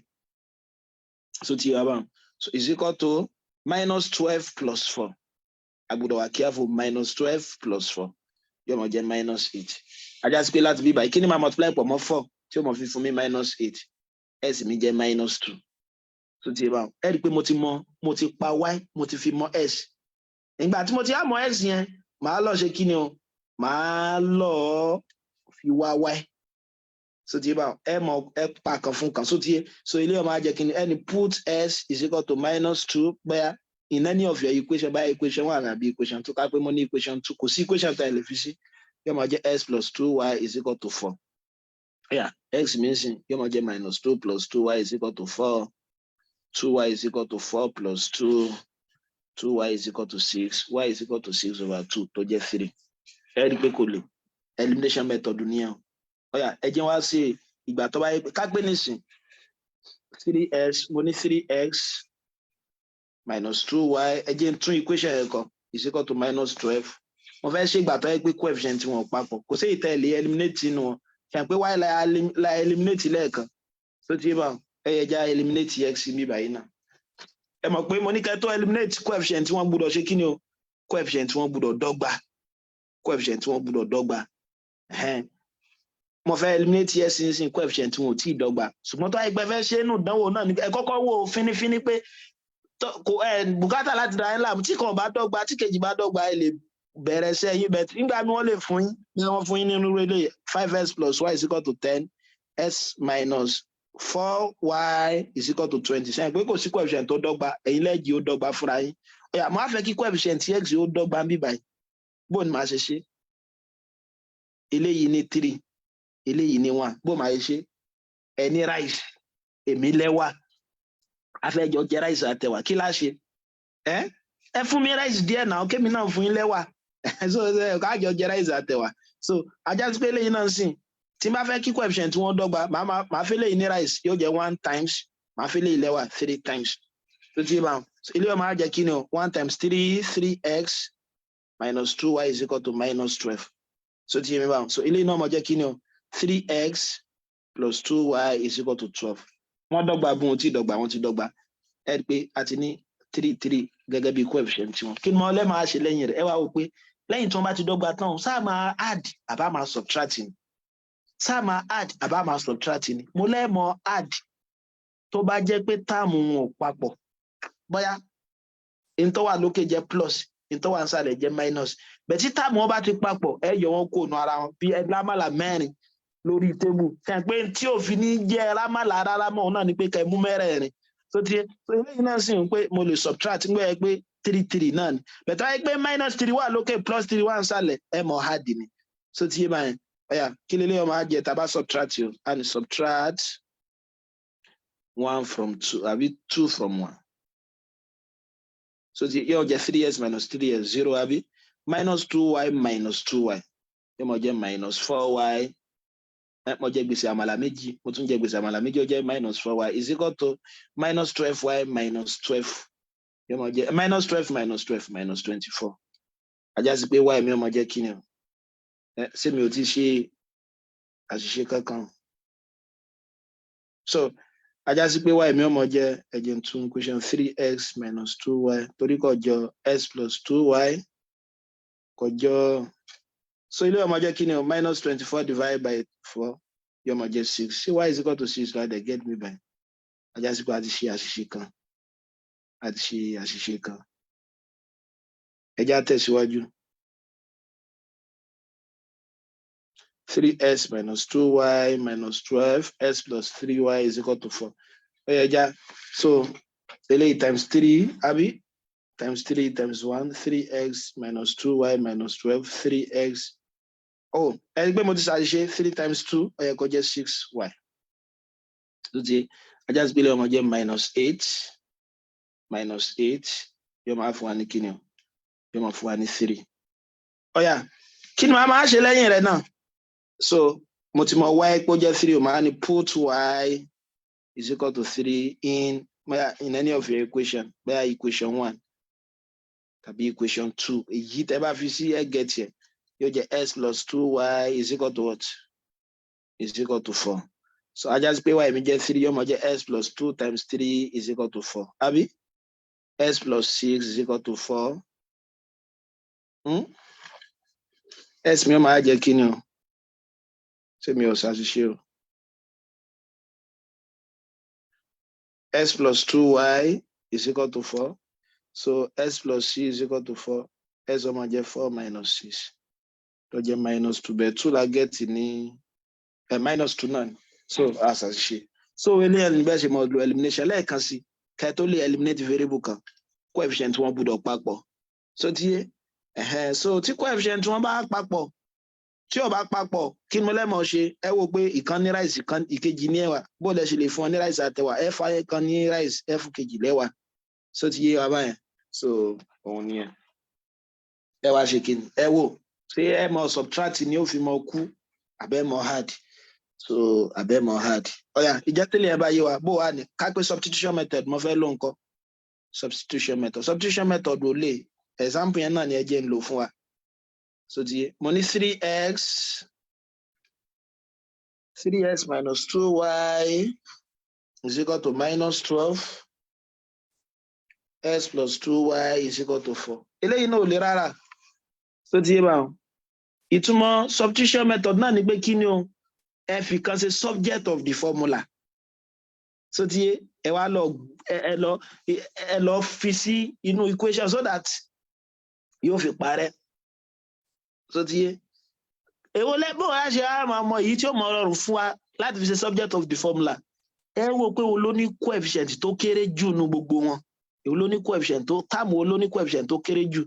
So ti yọ abáwọn? So is equal to minus 12 plus 4. A gbọ́dọ̀ wà careful. Minus 12 plus 4 yóò máa jẹ́ minus 8. Ajá sí pé láti bí báyìí, kí ni máa multiply pọ̀ mọ́ 4 tí ó máa fi fún mi minus 8? X mi jẹ́ minus 2. So ti yẹ báwọn? Ẹ rí i pé mo ti mọ, mo ti pa y, mo ti fi mọ x. Ìgbà tí mo ti á mọ x yẹn, màá lọ ṣe kí ni o? Màá lọ fi wá y. So ti yé báwọn? Ẹ mọ, ẹ pa kan fún kan. So ti yé? So ilé ọmọ ajẹ kí ni? Ẹni put x is equal to minus 2 bẹ́ẹ̀ in any of your equation, by equation 1 àbí equation 2. Ká pé mo ní equation 2, kò sí equation tá ẹ lè fi sí, yóò máa jẹ́ x plus 2y is equal to 4. Yeah, x means yóò máa jẹ́ minus 2 plus 2y is equal to 4. 2y is equal to 4 plus 2. 2y is equal to 6. Y is equal to 6 over 2, tó jẹ́ 3. Ẹ rí i pé kò lè, elimination method nìyẹn o. Ọ̀yà, ẹ jẹ́ wá sí ìgbà tó bá yẹ ká gbé nísìn 3x, mo ní 3x minus 2y, ẹ jẹ́ n tún equation yẹn kọ, is equal to minus 12. Mo fẹ́ ṣe ìgbà tó yẹ pé coefficient wọn ò papọ̀, kò sí ìtẹ́ lè eliminate inú wọn. Ṣe pé y la eliminate lẹ́ẹ̀kan? Tó ti yé bá? Ẹ yẹ já eliminate x mi báyìí náà. Ẹ mọ̀ pé mo ní kẹ́ tó eliminate coefficient wọn gbọ́dọ̀ ṣe kí ni o? Coefficient wọn gbọ́dọ̀ dọ́gba. Coefficient wọn gbọ́dọ̀ dọ́gba. Mo fẹ́ eliminate x nísìnyí, coefficient wọn ò tí ì dọ́gba. Ṣùgbọ́n tó àìpẹ́ fẹ́ ṣe é nù dánwò náà, ẹ kọ́kọ́ wò fínífíní pé kò ẹ bùkátà láti dá ẹ láàmú. Tí kan bá dọ́gba, tí kejì bá dọ́gba, ẹ lè bẹ̀rẹ̀ ṣẹ́ yín bẹ̀. Nígbà mi wọ́n lè fún yín bí wọ́n fún yín nínú ilé 5x plus y is equal to 10, x minus 4y is equal to 20. Ṣe pé kò sí coefficient tó dọ́gba? Ẹ̀yin lẹ́jì ó dọ́gba fúnra yín. Ọ̀yà, mo á fẹ́ kí coefficient x ó dọ́gba ń bí báyìí. Bó ni màá ṣe ṣe? Eléyìí ní 3, eléyìí ní 1. Bó màá ṣe ṣe? Ẹ ní rice, èmi lẹ́wà, afẹ́jọ jẹ rice àtẹ̀wà. Kí lá ṣe? Ẹ fún mi rice díẹ̀ náà, kémi náà fún yín lẹ́wà. So kájọ jẹ rice àtẹ̀wà. So ajá sí pé eléyìí náà sìn, tí n bá fẹ́ kí coefficient wọn dọ́gba, màá fẹ́ léyìí ní rice, yóò jẹ́ 1 times, màá fẹ́ léyìí lẹ́wà 3 times. Tó ti bá wọn? So eléyìí ó máa jẹ́ kí ni o? One times three, three x minus two y is equal to minus 12. So ti yé mi báwọn? So eléyìí náà máa jẹ́ kí ni o? Three x plus two y is equal to 12. Wọ́n dọ́gba bí wọn ti dọ́gba? Wọ́n ti dọ́gba. Ẹ rí i pé a ti ní three three gẹ́gẹ́ bí coefficient wọn. Kí ni mo lẹ́ máa ṣe lẹ́yìn rẹ̀? Ẹ wá wò pé lẹ́yìn tí wọ́n bá ti dọ́gba tán, sáà máa add àbá máa subtract ni? Sáà máa add àbá máa subtract ni? Mo lẹ́ẹ̀mọ add tó bá jẹ́ pé term wọn ò papọ̀, bóyá n tó wà lókè jẹ́ plus, n tó wà nísàlẹ̀ jẹ́ minus. Bẹ́ẹ̀ tí term wọn bá ti papọ̀, ẹ yọ wọn kó nu ara wọn bí ẹ lámàlà mẹ́rin lórí table. Ṣe pé tí òfin ní jẹ́ rámàlà rárá mọ́, òun náà ni pé kẹ́ mú mẹ́rẹ̀ẹ̀rin tó ti. So eléyìí náà sì ń pé mo lè subtract nígbà yẹn pé three three náà ni. Bẹ̀tẹ̀ wáyé pé minus three wà lókè, plus three wà nísàlẹ̀, ẹ mọ̀ add ni. So ti yé báyẹn? Ọ̀yà, kí lélẹ́yìn ọmọ á jẹ tá a bá subtract yìí? A ní subtract one from two, àbí two from one. So ti yóò jẹ three x minus three x, zero, àbí? Minus two y minus two y yóò mọ jẹ minus four y. Mo jẹ gbèsè àmàlà méjì, mo tún jẹ gbèsè àmàlà méjì. Ó jẹ minus four y is equal to minus 12 y minus 12, yóò mọ jẹ minus 12 minus 12, minus 24. Á já sí pé y mi ó mọ jẹ kí ni o? Ṣé mi ò ti ṣe àṣìṣe kankan? So á já sí pé y mi ó mọ jẹ, ẹ̀jẹ̀ tún equation, three x minus two y, torí kò jọ x plus two y, kò jọ. So eléyìí ó máa jẹ́ kí ni o? Minus 24 divided by four yóò máa jẹ́ six. Ṣé y is equal to six la dẹ̀ get me by? Á já sí pé a ti ṣe àṣìṣe kan, a ti ṣe àṣìṣe kan. Ẹ já tẹ̀síwájú. Three x minus two y minus 12 x plus three y is equal to four. Ó yẹ já. So eléyìí times three, àbí? Times three times one, three x minus two y minus 12, three x. Oh, ẹ gbé, mo ti ṣàṣìṣe. Three times two, ó yẹ kó jẹ́ six y. Tó ti á já sí pé eléyìí ó máa jẹ́ minus eight. Minus eight yóò máa fún wa ní kíni o? Yóò máa fún wa ní three. Ó yá, kí ni màá máa ṣe lẹ́yìn rẹ̀ náà? So mo ti mọ y pé ó jẹ́ three o. Máa ní put y is equal to three in any of your equation, bóyá equation one tàbí equation two. Èyí tẹ́ bá fi sí, ẹ get yẹ, yóò jẹ́ x plus two y is equal to what? Is equal to four. So á já sí pé y mi jẹ́ three, yóò máa jẹ́ x plus two times three is equal to four, àbí x plus six is equal to four. X mi ó máa jẹ́ kí ni o? Ṣé mi ò ṣàṣìṣe o? X plus two y is equal to four, so x plus six is equal to four. X ó máa jẹ́ four minus six, tó jẹ́ minus two. Bẹ́ẹ̀ two la get ní ẹ, minus two náà ni. So a ṣàṣìṣe. So eléyìí ni bẹ́ẹ̀ ṣe mọ̀ lo elimination. Lẹ́ẹ̀kan sí, kẹ́ tó lè eliminate variable kan, coefficient wọn gbọ́dọ̀ papọ̀. So ti yé ẹ̀hẹ́n? So tí coefficient wọn bá papọ̀, tí ò bá papọ̀, kí ni mo lẹ́mọ̀ ṣe? Ẹ wo pé ìkan ní rice, ìkan ìkejì ní ẹ̀wà. Bó lẹ ṣe lè fún ọ ní rice àtẹwà? Ẹ fa kan ní rice, ẹ fún kejì lẹ́wà. So ti yé wa báyẹn? So òun nìyẹn. Ẹ wá ṣe kíni? Ẹ wò ṣé ẹ mọ subtract ni ó fi mọ kú, àbẹ mọ add? So àbẹ mọ add. Ọ̀yà, ìjẹ́tẹ̀lẹ̀ ẹ bá yé wa, bó wà ní ká pé substitution method mo fẹ́ lò ńkọ́? Substitution method, substitution method ò lè. Example yẹn náà ni ẹ jẹ́ ń lò fún wa. So ti yé? Mo ní three x minus two y is equal to minus 12, x plus two y is equal to four. Eléyìí náà ò le rárá. So ti yé báwọn? Ìtumọ̀ substitution method náà ni pé kí ni o? Ẹ fi kan ṣe subject of the formula. So ti yé? Ẹ wá lọ, ẹ lọ fi sí inú equation so that yóò fi parẹ́. So ti yé? Èwo lẹ bó wá ṣe á máa mọ èyí tí ó mọ rọrùn fún wa láti fi ṣe subject of the formula? Ẹ wo pé wo ló ní coefficient tó kéré jù nu gbogbo wọn? Èwo ló ní coefficient tó, term wo ló ní coefficient tó kéré jù?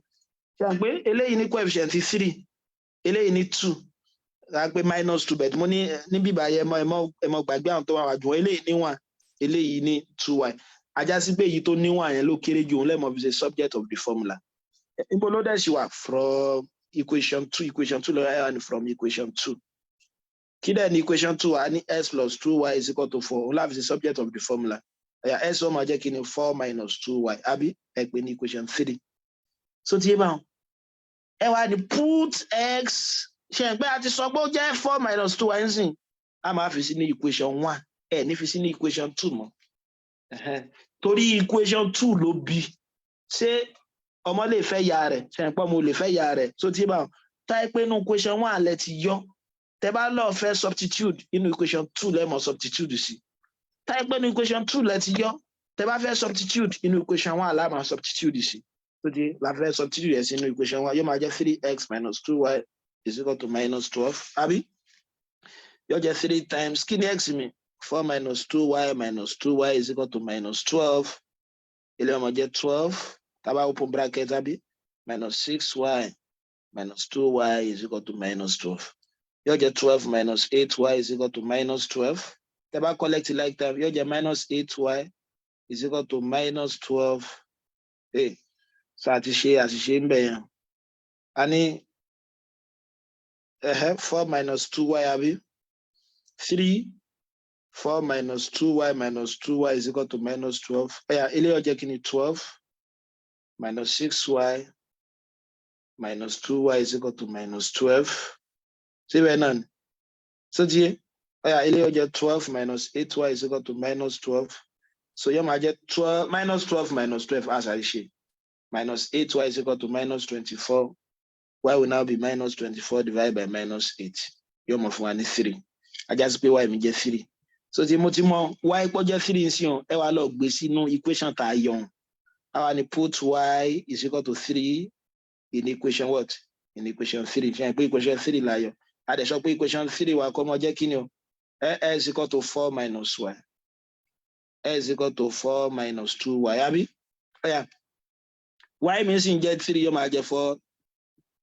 Ṣe à ń pé eléyìí ní coefficient three, eléyìí ní two, ra pé minus two. But mo ní níbí báyìí, ẹ mọ gbàgbé àwọn tó wà wájú wọn. Eléyìí ní one, eléyìí ní two y. Á já sí pé èyí tó ní one yẹn ló kéré jù, òun lẹ́mọ̀ fi ṣe subject of the formula. Níbo ló dẹ̀ ṣì wà? From equation two. Equation two lọ́wọ́ wà ní from equation two. Kí dẹ̀ ní equation two? Wà ní x plus two y is equal to four. Òun láfi ṣe subject of the formula. Ó yá, x ó máa jẹ́ kí ni? Four minus two y, àbí? Ẹ pè ní equation three. So ti yé báwọn, ẹ wá ní put x. Ṣe é pé a ti sọ pé ó jẹ́ four minus two y nsìn? A máa fi sí ní equation one, ẹ ní fi sí ní equation two mọ́, torí equation two ló bí. Ṣé ọmọ lè fẹ́ ya rẹ̀? Ṣe é pé ọmọ lè fẹ́ ya rẹ̀? So ti yé báwọn, táyé pé inú equation one lẹ ti yọ, tẹ bá lọ fẹ́ substitute, inú equation two lẹ mọ̀ substitute sí. Táyé pé inú equation two lẹ ti yọ, tẹ bá fẹ́ substitute, inú equation one la máa substitute sí. Tó ti la fẹ́ substitute yẹn sí inú equation one, yóò máa jẹ́ three x minus two y is equal to minus 12, àbí? Yóò jẹ́ three times, kí ni x mi? Four minus two y minus two y is equal to minus 12. Ilé ọmọ jẹ́ 12, tá bá open bracket, àbí? Minus six y minus two y is equal to minus 12. Yóò jẹ́ 12 minus eight y is equal to minus 12. Tẹ́ bá collect like term, yóò jẹ́ minus eight y is equal to minus 12. Hey, so àti ṣe àṣìṣe ń bẹ̀ yẹn. A ní four minus two y, àbí? Three, four minus two y minus two y is equal to minus 12. Ó yá, ilé ó jẹ́ kí ni? 12 minus six y minus two y is equal to minus 12. Síbẹ̀ náà ni so ti yé. Ó yá, ilé ó jẹ́ 12 minus eight y is equal to minus 12. So yóò máa jẹ́ 12 minus 12 minus 12, as I ṣe, minus eight y is equal to minus 24. Y will now be minus 24 divided by minus eight, yóò mọ̀ fún wa ní three. Á já sí pé y mi jẹ́ three. So tí mo ti mọ y pọ̀ jẹ́ three sí o, ẹ wá lọ gbé sínú equation tá a yọ ọ́n. Àwa ni put y is equal to three in equation what? In equation three. Fi hàn pé equation three la yọ. A dẹ̀ sọ pé equation three wa kọ́ mọ jẹ́ kí ni o? X is equal to four minus y, x is equal to four minus two y, àbí? Ó yá, y mi sì ń jẹ́ three, yóò máa jẹ́ four,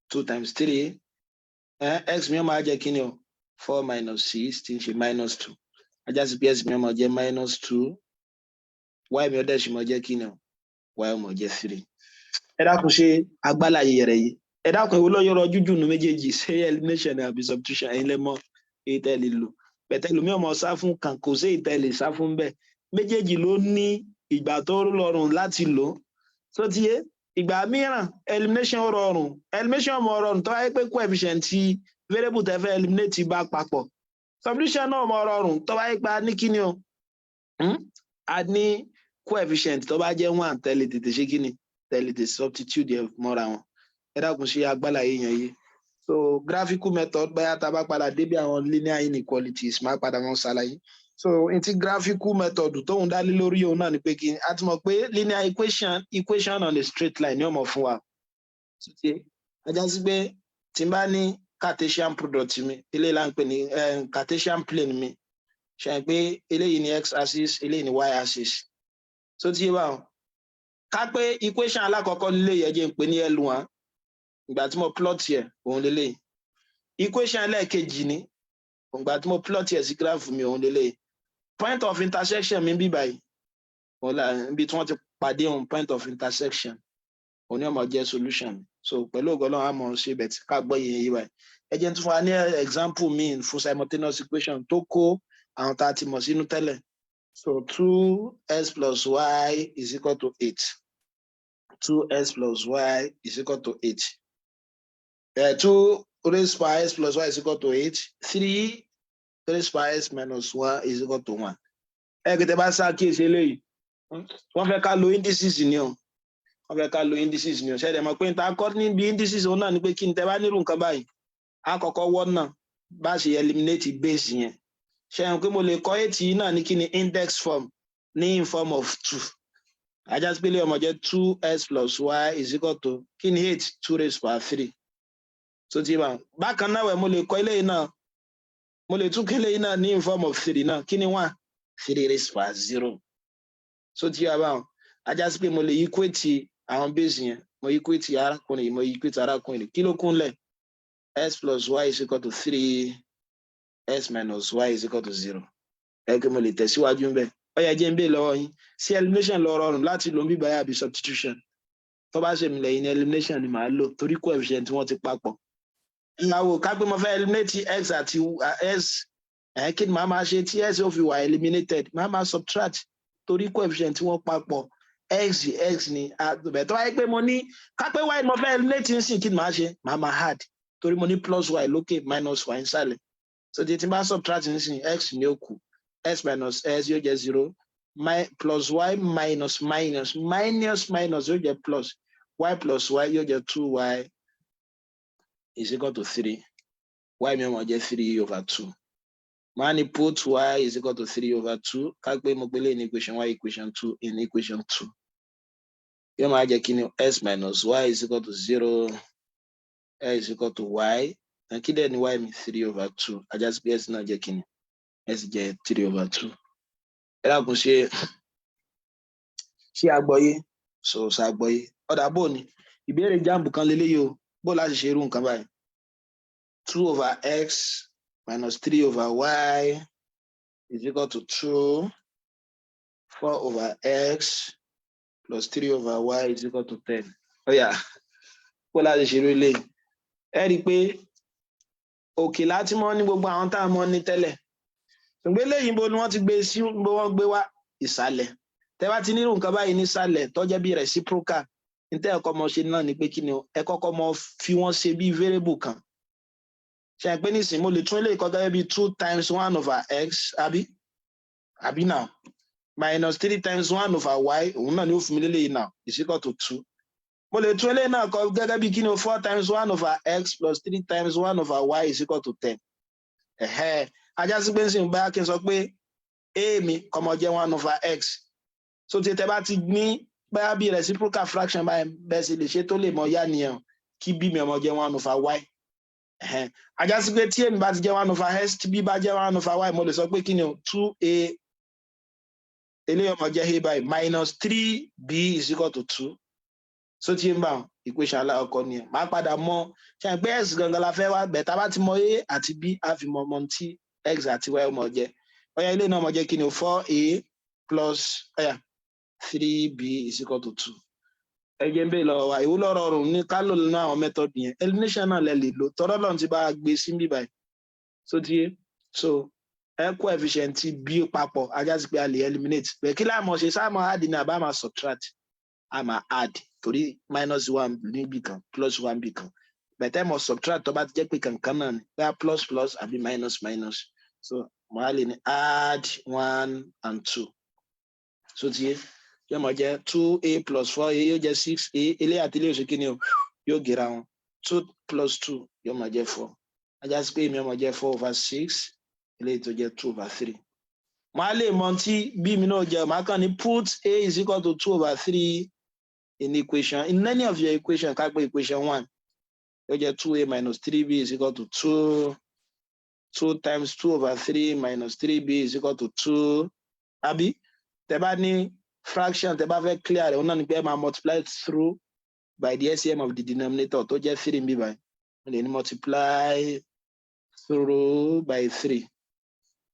two times three. X mi yóò máa jẹ́ kí ni o? Four minus six, tí ń ṣe minus two. Á já sí pé x mi yóò máa jẹ́ minus two, y mi ó dẹ̀ sì máa jẹ́ kí ni o? Y ó máa jẹ́ three. Ẹ dákun, ṣe agbálàyé rẹ̀ yìí? Ẹ dákun, èwo ló yọrọ jújù nu méjèèjì? Ṣé elimination àbí substitution? Ẹ̀yin lẹ mọ̀ èyí tẹ́ lè lò bẹ̀tẹ̀ lómi ọmọ sá fún kan, kò sí èyí tẹ́ lè sá fún bẹ́ẹ̀. Méjèèjì ló ní ìgbà tó rọrùn láti lò. Tó ti yé, ìgbà mìíràn elimination rọrùn. Elimination mọ rọrùn tó wáyé pé coefficient tí variable tẹ́ fẹ́ eliminate bá papọ̀. Substitution náà mọ rọrùn tó wáyé pé a ní kíni o, A ní coefficient tó bá jẹ́ one, tẹ́lẹ̀ tètè ṣe kíni, tẹ́lẹ̀ tètè substitute yẹn mọ́ra wọn. Ẹ dákun, ṣe agbára yẹn yé? So graphical method, báyà tá a bá padà débi àwọn linear inequalities, máa padà wọn ṣàlàyé. So n tí graphical method tóun dá lé lórí òun náà ni pé kí a ti mọ̀ pé linear equation, equation on a straight line ni ó mọ̀ fún wa. Á já sí pé tí n bá ní Cartesian product mi, eléyìí là ń pè ní Cartesian plane mi. Ṣe é pé eléyìí ni x axis, eléyìí ni y axis? So ti yé báwọn, ká pé equation alákọ̀ọ́kọ́ lílé yẹn, jẹ́ ń pè ní L1. Ìgbà tí mo plot yẹ, òun lélẹ̀. Equation ẹlẹ́ẹ̀kejì ni, ìgbà tí mo plot yẹ sí graph mi, òun lélẹ̀. Point of intersection mi bí báyìí, òun là níbi tí wọ́n ti pàdé òun. Point of intersection, òun ni ó máa jẹ́ solution. So pẹ̀lú ògo Ọlọ́run, àmọ́ ṣe bẹ̀ tí ká gbọ́ yẹn yìí báyìí. Ẹ jẹ́ n tún fún wa ní example míì fún simultaneous equation tó kó àwọn tá a ti mọ̀ sínú tẹ́lẹ̀. So two x plus y is equal to eight. Two x plus y is equal to eight. Two raised by x plus y is equal to eight. Three raised by x minus one is equal to one. Ẹ kìtẹ́ bá ṣàkíyèsí eléyìí, wọ́n fẹ́ ká lo indices ni o. Wọ́n fẹ́ ká lo indices ni o. Ṣẹlẹ̀ mọ̀ pé níta kọ́ níbi indices, òun náà ni pé kí n tẹ́ bá nírú nǹkan báyìí, á kọ́kọ́ wọ́n náà bá ṣe eliminate base yẹn. Ṣe hàn pé mo lè kọ́ eight yìí náà ní kí ni? Index form, ní in form of two. Á já sí pé ilé ọmọ jẹ́ two x plus y is equal to kí ni? Eight, two raised by three. So ti bá bákan náà wẹ̀, mo lè kọ́ eléyìí náà, mo lè tún kí eléyìí náà ní in form of three náà. Kí ni one? Three raised by zero. So ti yà báwọn, á já sí pé mo lè equate àwọn base yẹn. Mo equate arákùnrin, mo equate arákùnrin. Kí ló kúnlẹ̀? X plus y is equal to three, x minus y is equal to zero. Ẹ kí mo lè tẹ̀síwájú ń bẹ̀. Ó yẹ jẹ́ ń bè lọ́wọ́ yín sí, elimination lọ rọrùn láti lò ń bíbáyà àbí substitution? Tó bá ṣe mi lẹ́yìn ní, elimination ni màá lò, torí coefficient wọ́n ti papọ̀. Ìyàwó, ká pé mo fẹ́ eliminate x àti s ẹ̀, kí ni màá máa ṣe tí s ó fi wà eliminated? Màá máa subtract. Torí coefficient tí wọ́n papọ̀, x x ni. Bẹ̀ tó wáyé pé mo ní ká pé y mo fẹ́ eliminate ń sìn, kí ni màá ṣe? Màá máa add, torí mo ní plus y lókè, minus y nísàlẹ̀. So tí n bá subtract nísìn, x ní ó kù. X minus x yóò jẹ́ zero, plus y minus minus, minus minus yóò jẹ́ plus, y plus y yóò jẹ́ two y is equal to three. Y mi ó máa jẹ́ three over two. Màá ní put y is equal to three over two. Ká pé mo pélé ní equation y, equation two, in equation two, yóò máa jẹ́ kí ni? X minus y is equal to zero, x is equal to y. Kí dẹ̀ ni y mi? Three over two. Á já sí pé x náà jẹ́ kí ni? X jẹ́ three over two. Ẹ dákun, ṣé àgbọ́yé? So ṣe àgbọ́yé? Ọ̀dà, bò ní ìbéèrè JAMB kan leléyìí o. Bó láti ṣe irú nǹkan báyìí? Two over x minus three over y is equal to two, four over x plus three over y is equal to 10. Ó yá, bó láti ṣe irú eléyìí? Ẹ rí i pé òkè láti mọ́ ní gbogbo àwọn tá a mọ̀ ní tẹ́lẹ̀, ṣùgbọ́n eléyìí, bó ni wọ́n ti gbé sí? Bó wọ́n gbé wá ìsàlẹ̀. Tẹ́ bá ti nírú nǹkan báyìí nísàlẹ̀ tó jẹ́ bí reciprocal, ní tẹ́ ẹ̀kọ́ mọ ṣe náà ni pé kí ni? Ẹ kọ́kọ́ mọ fi wọ́n ṣe bí variable kan. Ṣe é pé nísìnyí mo lè tún eléyìí kọ gẹ́gẹ́ bí two times one over x, àbí now minus three times one over y, òun náà ni ó fún mi léléyìí now, is equal to two. Mo lè tún eléyìí náà kọ gẹ́gẹ́ bí kí ni? Four times one over x plus three times one over y is equal to 10. Ẹ̀hẹ́, á já sí pé ń sìn báyà kí n sọ pé a mi kó máa jẹ́ one over x. So tí tẹ bá ti ní báyà bí reciprocal fraction báyìí, bẹ́ẹ̀ sì lè ṣe tó lè mọ yá nìyẹn, kí b mi ó máa jẹ́ one over y. Á já sí pé tí èmi bá ti jẹ́ one over x, tí b bá jẹ́ one over y, mo lè sọ pé kí ni o? Two a, eléyìí ó máa jẹ́ a by minus three b is equal to two. So tí ń bá equation alákọ̀ọ́kọ́ nìyẹn. Máa padà mọ ṣe pé x gangan la fẹ́ wá bẹ̀. Tá a bá ti mọ a àti b, á fi mọ ọmọ tí x àti y mọ̀ jẹ́. Ọ̀yá, ilé náà mọ̀ jẹ́ kí ni o? Four a plus, ọ̀yá, three b is equal to two. Ẹ jẹ́ ń bèèrè lọ́wọ́ wa, ìwúlò rọrùn ní ká lò nínú àwọn method yẹn? Elimination náà lẹ lè lò, tọ́rọ́ lọ́run ti bá a gbé sí bí báyìí. So ti yé, so ẹ coefficient b papọ̀, á já sí pé a lè eliminate pé kí láàmú ṣe? Sáà máa add ní àbá máa subtract? A máa add, torí minus one níbì kan, plus one bì kan. Bẹ̀tẹ̀ mọ̀ subtract tó bá ti jẹ́ pé kankan náà ni, bóyá plus plus àbí minus minus. So mo á lè ní add one and two. So ti yé, yóò mọ̀ jẹ́ two a plus four a yóò jẹ́ six a. Eléyà àti eléyà oṣù kìíní o, yóò gera wọn. Two plus two yóò máa jẹ́ four. Á já sí pé èmi ó máa jẹ́ four over six, eléyìí tó jẹ́ two over three. Mo á lè mọ tí b mi náà jẹ́. Màá kàn ní put a is equal to two over three in equation, in any of your equation. Ká pé equation one, yóò jẹ́ two a minus three b is equal to two. Two times two over three minus three b is equal to two, àbí? Tẹ́ bá ní fraction, tẹ́ bá fẹ́ clear rẹ̀, òun náà ni pé ẹ máa multiply through by the LCM of the denominator, tó jẹ́ three níbí báyìí. Mo lè ní multiply through by three.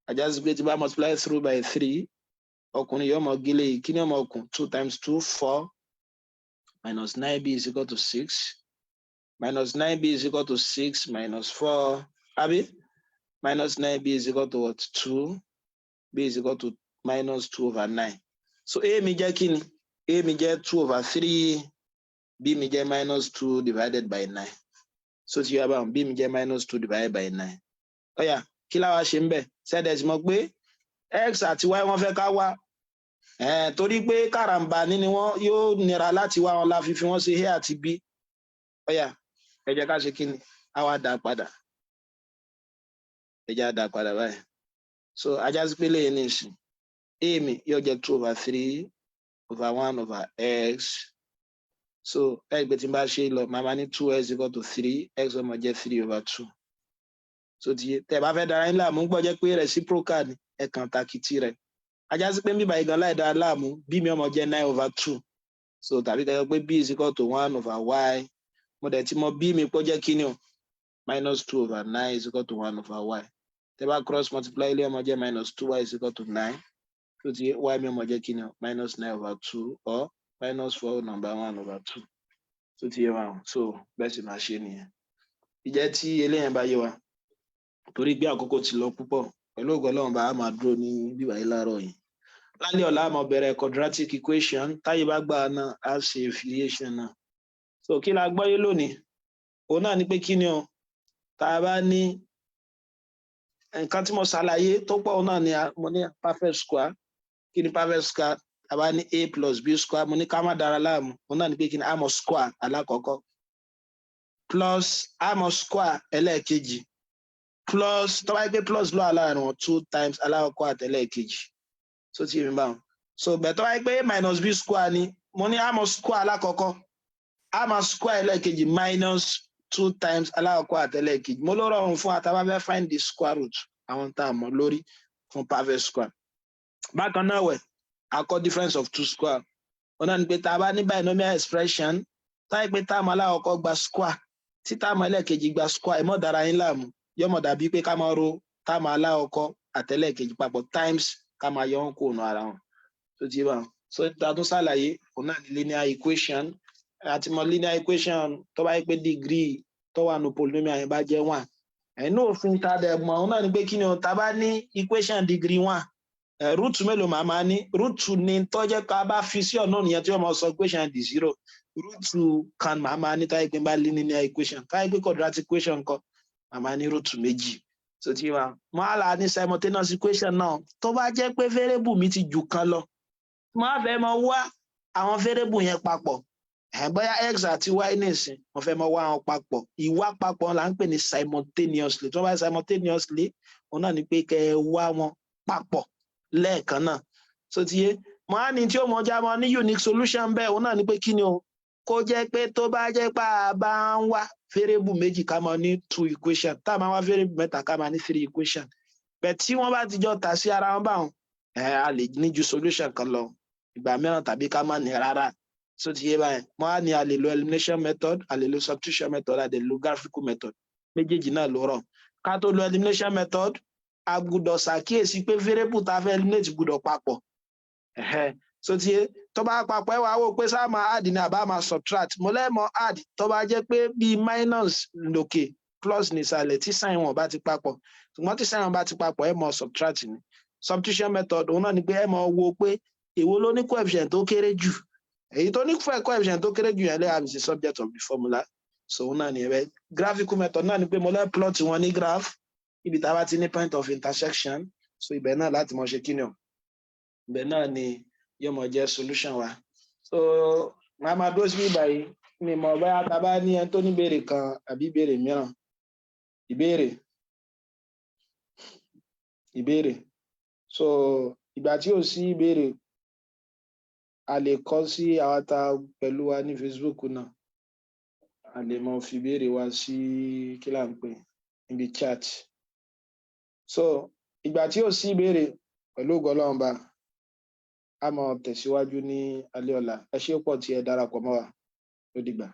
Á já sí pé tí bá multiply through by three, ọkùnrin yóò mọ gílé yìí. Kí ni ọmọ ọkùn? Two times two, four, minus nine b is equal to six. Minus nine b is equal to six minus four, àbí? Minus nine b is equal to what? Two. B is equal to minus two over nine. So a mi jẹ́ kí ni? A mi jẹ́ two over three, b mi jẹ́ minus two divided by nine. So ti yọ abáwọn, b mi jẹ́ minus two divided by nine. Ó yá, kí láwa ṣe ń bẹ̀? Ṣẹ́dẹ̀ tí mo pé x àti y wọ́n fẹ́ ká wá, torí pé kàràǹbà ní ni wọ́n, yóò nira láti wá wọn, la fi fi wọ́n ṣe a àti b. Ó yá, ẹ jẹ́ ká ṣe kí ni? Á wá dá padà. Ẹ jẹ́ á dá padà báyìí. So á já sí pé lẹ́yìn ní ìsìn, a mi yóò jẹ́ two over three over one over x. So ẹ gbé tí n bá ṣe lọ, màá máa ní two x equal to three, x ó máa jẹ́ three over two. So ti yé, tẹ́ ẹ bá fẹ́ dára yín láàmú, gbọ́ jẹ́ pé reciprocal ni, ẹ kàn takìtì rẹ̀. Á já sí pé bíbá igan láì dára láàmú, b mi ó máa jẹ́ nine over two. So tàbí kẹ́ pé b is equal to one over y. Mo dẹ̀ ti mọ b mi pọ́ jẹ́ kí ni o? Minus two over nine is equal to one over y. Tẹ́ bá cross multiply, ilé ó máa jẹ́ minus two y is equal to nine. So ti y mi ó máa jẹ́ kí ni o? Minus nine over two or minus four number one over two. So ti yé wa? So bẹ́ẹ̀ sì máa ṣe nìyẹn. Ìjẹ́ tí eléyẹn bá yé wa, torí pé àkókò ti lọ púpọ̀, pẹ̀lú ògo Ọlọ́run, bá a máa dúró ní bíbá yìí láàárọ̀ yìí. Lálẹ́ ọ̀la, a máa bẹ̀rẹ̀ quadratic equation. Táyé bá gbà náà, á ṣe variation náà. So kí la gbọ́yé lónìí? Òun náà ni pé kí ni o, tá a bá ní nǹkan tí mo ṣàlàyé tó pọ̀, òun náà ni mo ní perfect square. Kí ni perfect square? Tá a bá ní a plus b square, mo ní ká má dára láàmú. Òun náà ni pé kí ni, a mọ̀ square alákọ̀ọ́kọ́ plus a mọ̀ square ẹlẹ́ẹ̀kejì plus, tó bá yẹ pé plus ló wà láàrin wọn, two times alákọ̀ọ́kọ́ àti ẹlẹ́ẹ̀kejì. So tí mi bá wọn so bẹ́ẹ̀, tó bá yẹ pé a minus b square ni, mo ní a mọ̀ square alákọ̀ọ́kọ́, a máa square ẹlẹ́ẹ̀kejì minus two times alákọ̀ọ́kọ́ àti ẹlẹ́ẹ̀kejì. Mo ló rọrùn fún wa tá a bá fẹ́ find the square root àwọn tá a mọ̀ lórí fún perfect square. Bákan náà wẹ̀, a kọ́ difference of two square. Wọn náà ní pé tá a bá ní binomial expression, táyì pé term alákọ̀ọ́kọ́ gba square, tí term ẹlẹ́ẹ̀kejì gba square, ẹ mọ̀ dára yín láàmú, yóò mọ̀ dàbí pé ká máa ro term alákọ̀ọ́kọ́ àtẹlẹ́ẹ̀kejì papọ̀ times, ká máa yọ wọn kúrò nù ara wọn. Tó ti bá so ta tún ṣàlàyé, òun náà ní linear equation. Àti mọ̀ linear equation, tó bá yẹ pé degree tó wà nù polynomial yẹn bá jẹ́ one. Ẹ̀nú òfin ta dẹ̀ mọ̀, òun náà ní pé kí ni o, ta bá ní equation degree one, root mélòó màá máa ní? Root ní tó jẹ́ ká bá fi sí ọ̀nà nìyẹn tí wọ́n máa sọ equation di zero. Root kan màá máa ní táyé pé bá linear equation. Táyé pé quadratic equation kọ́, màá máa ní root méjì. So tí wa mo á là ní simultaneous equation náà, tó bá jẹ́ pé variable mi ti jù kan lọ, mo á fẹ́ mọ wá àwọn variable yẹn papọ̀. Bóyá x àti y nìsín, mo fẹ́ mọ wá wọn papọ̀. Ìwá papọ̀ là ń pè ní simultaneously. Tí wọ́n bá simultaneously, òun náà ni pé kẹ́ ẹ wá wọn papọ̀ lẹ́ẹ̀kan náà. So ti yé, mo á ní tí ó mọ já mọ ní unique solution bẹ́ẹ̀, òun náà ni pé kí ni o, kó jẹ́ pé tó bá jẹ́ pé a bá ń wá variable méjì, ká máa ní two equation. Tá a máa wá variable mẹ́ta, ká máa ní three equation. Bẹ́ẹ̀ tí wọ́n bá ti jọ tà sí ara wọn báwọn, ẹ a lè ní ju solution kan lọ ìgbà mìíràn, tàbí ká má ní rárá. So ti yé báyẹn, mo á ní a lè lo elimination method, a lè lo substitution method, a lè lo graphical method. Méjèèjì náà ló rọ̀. Ká tó lo elimination method, a gbọ́dọ̀ ṣàkíyèsí pé variable tá a fẹ́ eliminate gbọ́dọ̀ papọ̀. So ti yé, tó bá papọ̀, ẹ wá wò pé sáà máa add ní àbá máa subtract. Mo lẹ́mọ̀ add tó bá jẹ́ pé bíi minus lókè, plus nísàlẹ̀, tí sign wọn bá ti papọ̀. Ṣùgbọ́n tí sign wọn bá ti papọ̀, ẹ mọ̀ subtract ni. Substitution method, òun náà ni pé ẹ mọ̀ wo pé èwo ló ní coefficient tó kéré jù. Èyí tó ní coefficient tó kéré jù yẹn lè have the subject of the formula. So òun náà ni ẹ bẹ. Graphical method náà ni pé mo lè plot wọn ní graph, ibi tá a bá ti ní point of intersection. So ibẹ̀ náà láti mọ̀ ṣe kíni o, ibẹ̀ náà ni yóò mọ̀ jẹ́ solution wa. So màá máa dúró síbí báyìí. Mi mọ̀ bóyá tá a bá ní ẹni tó ní ìbéèrè kan àbí ìbéèrè mìíràn. Ìbéèrè, ìbéèrè. So ìgbà tí ò sí ìbéèrè, a lè kọ sí àwọn tá pẹ̀lú wa ní Facebook náà. A lè mọ fi ìbéèrè wa sí, kí là ń pè, níbi chat. So ìgbà tí ò sí ìbéèrè, pẹ̀lú ògo Ọlọ́run bá a mọ̀ tẹ̀síwájú ní alẹ́ ọ̀la. Ẹ ṣé pọ̀ tí ẹ darapọ̀ mọ́ wa. Ó dìgbà.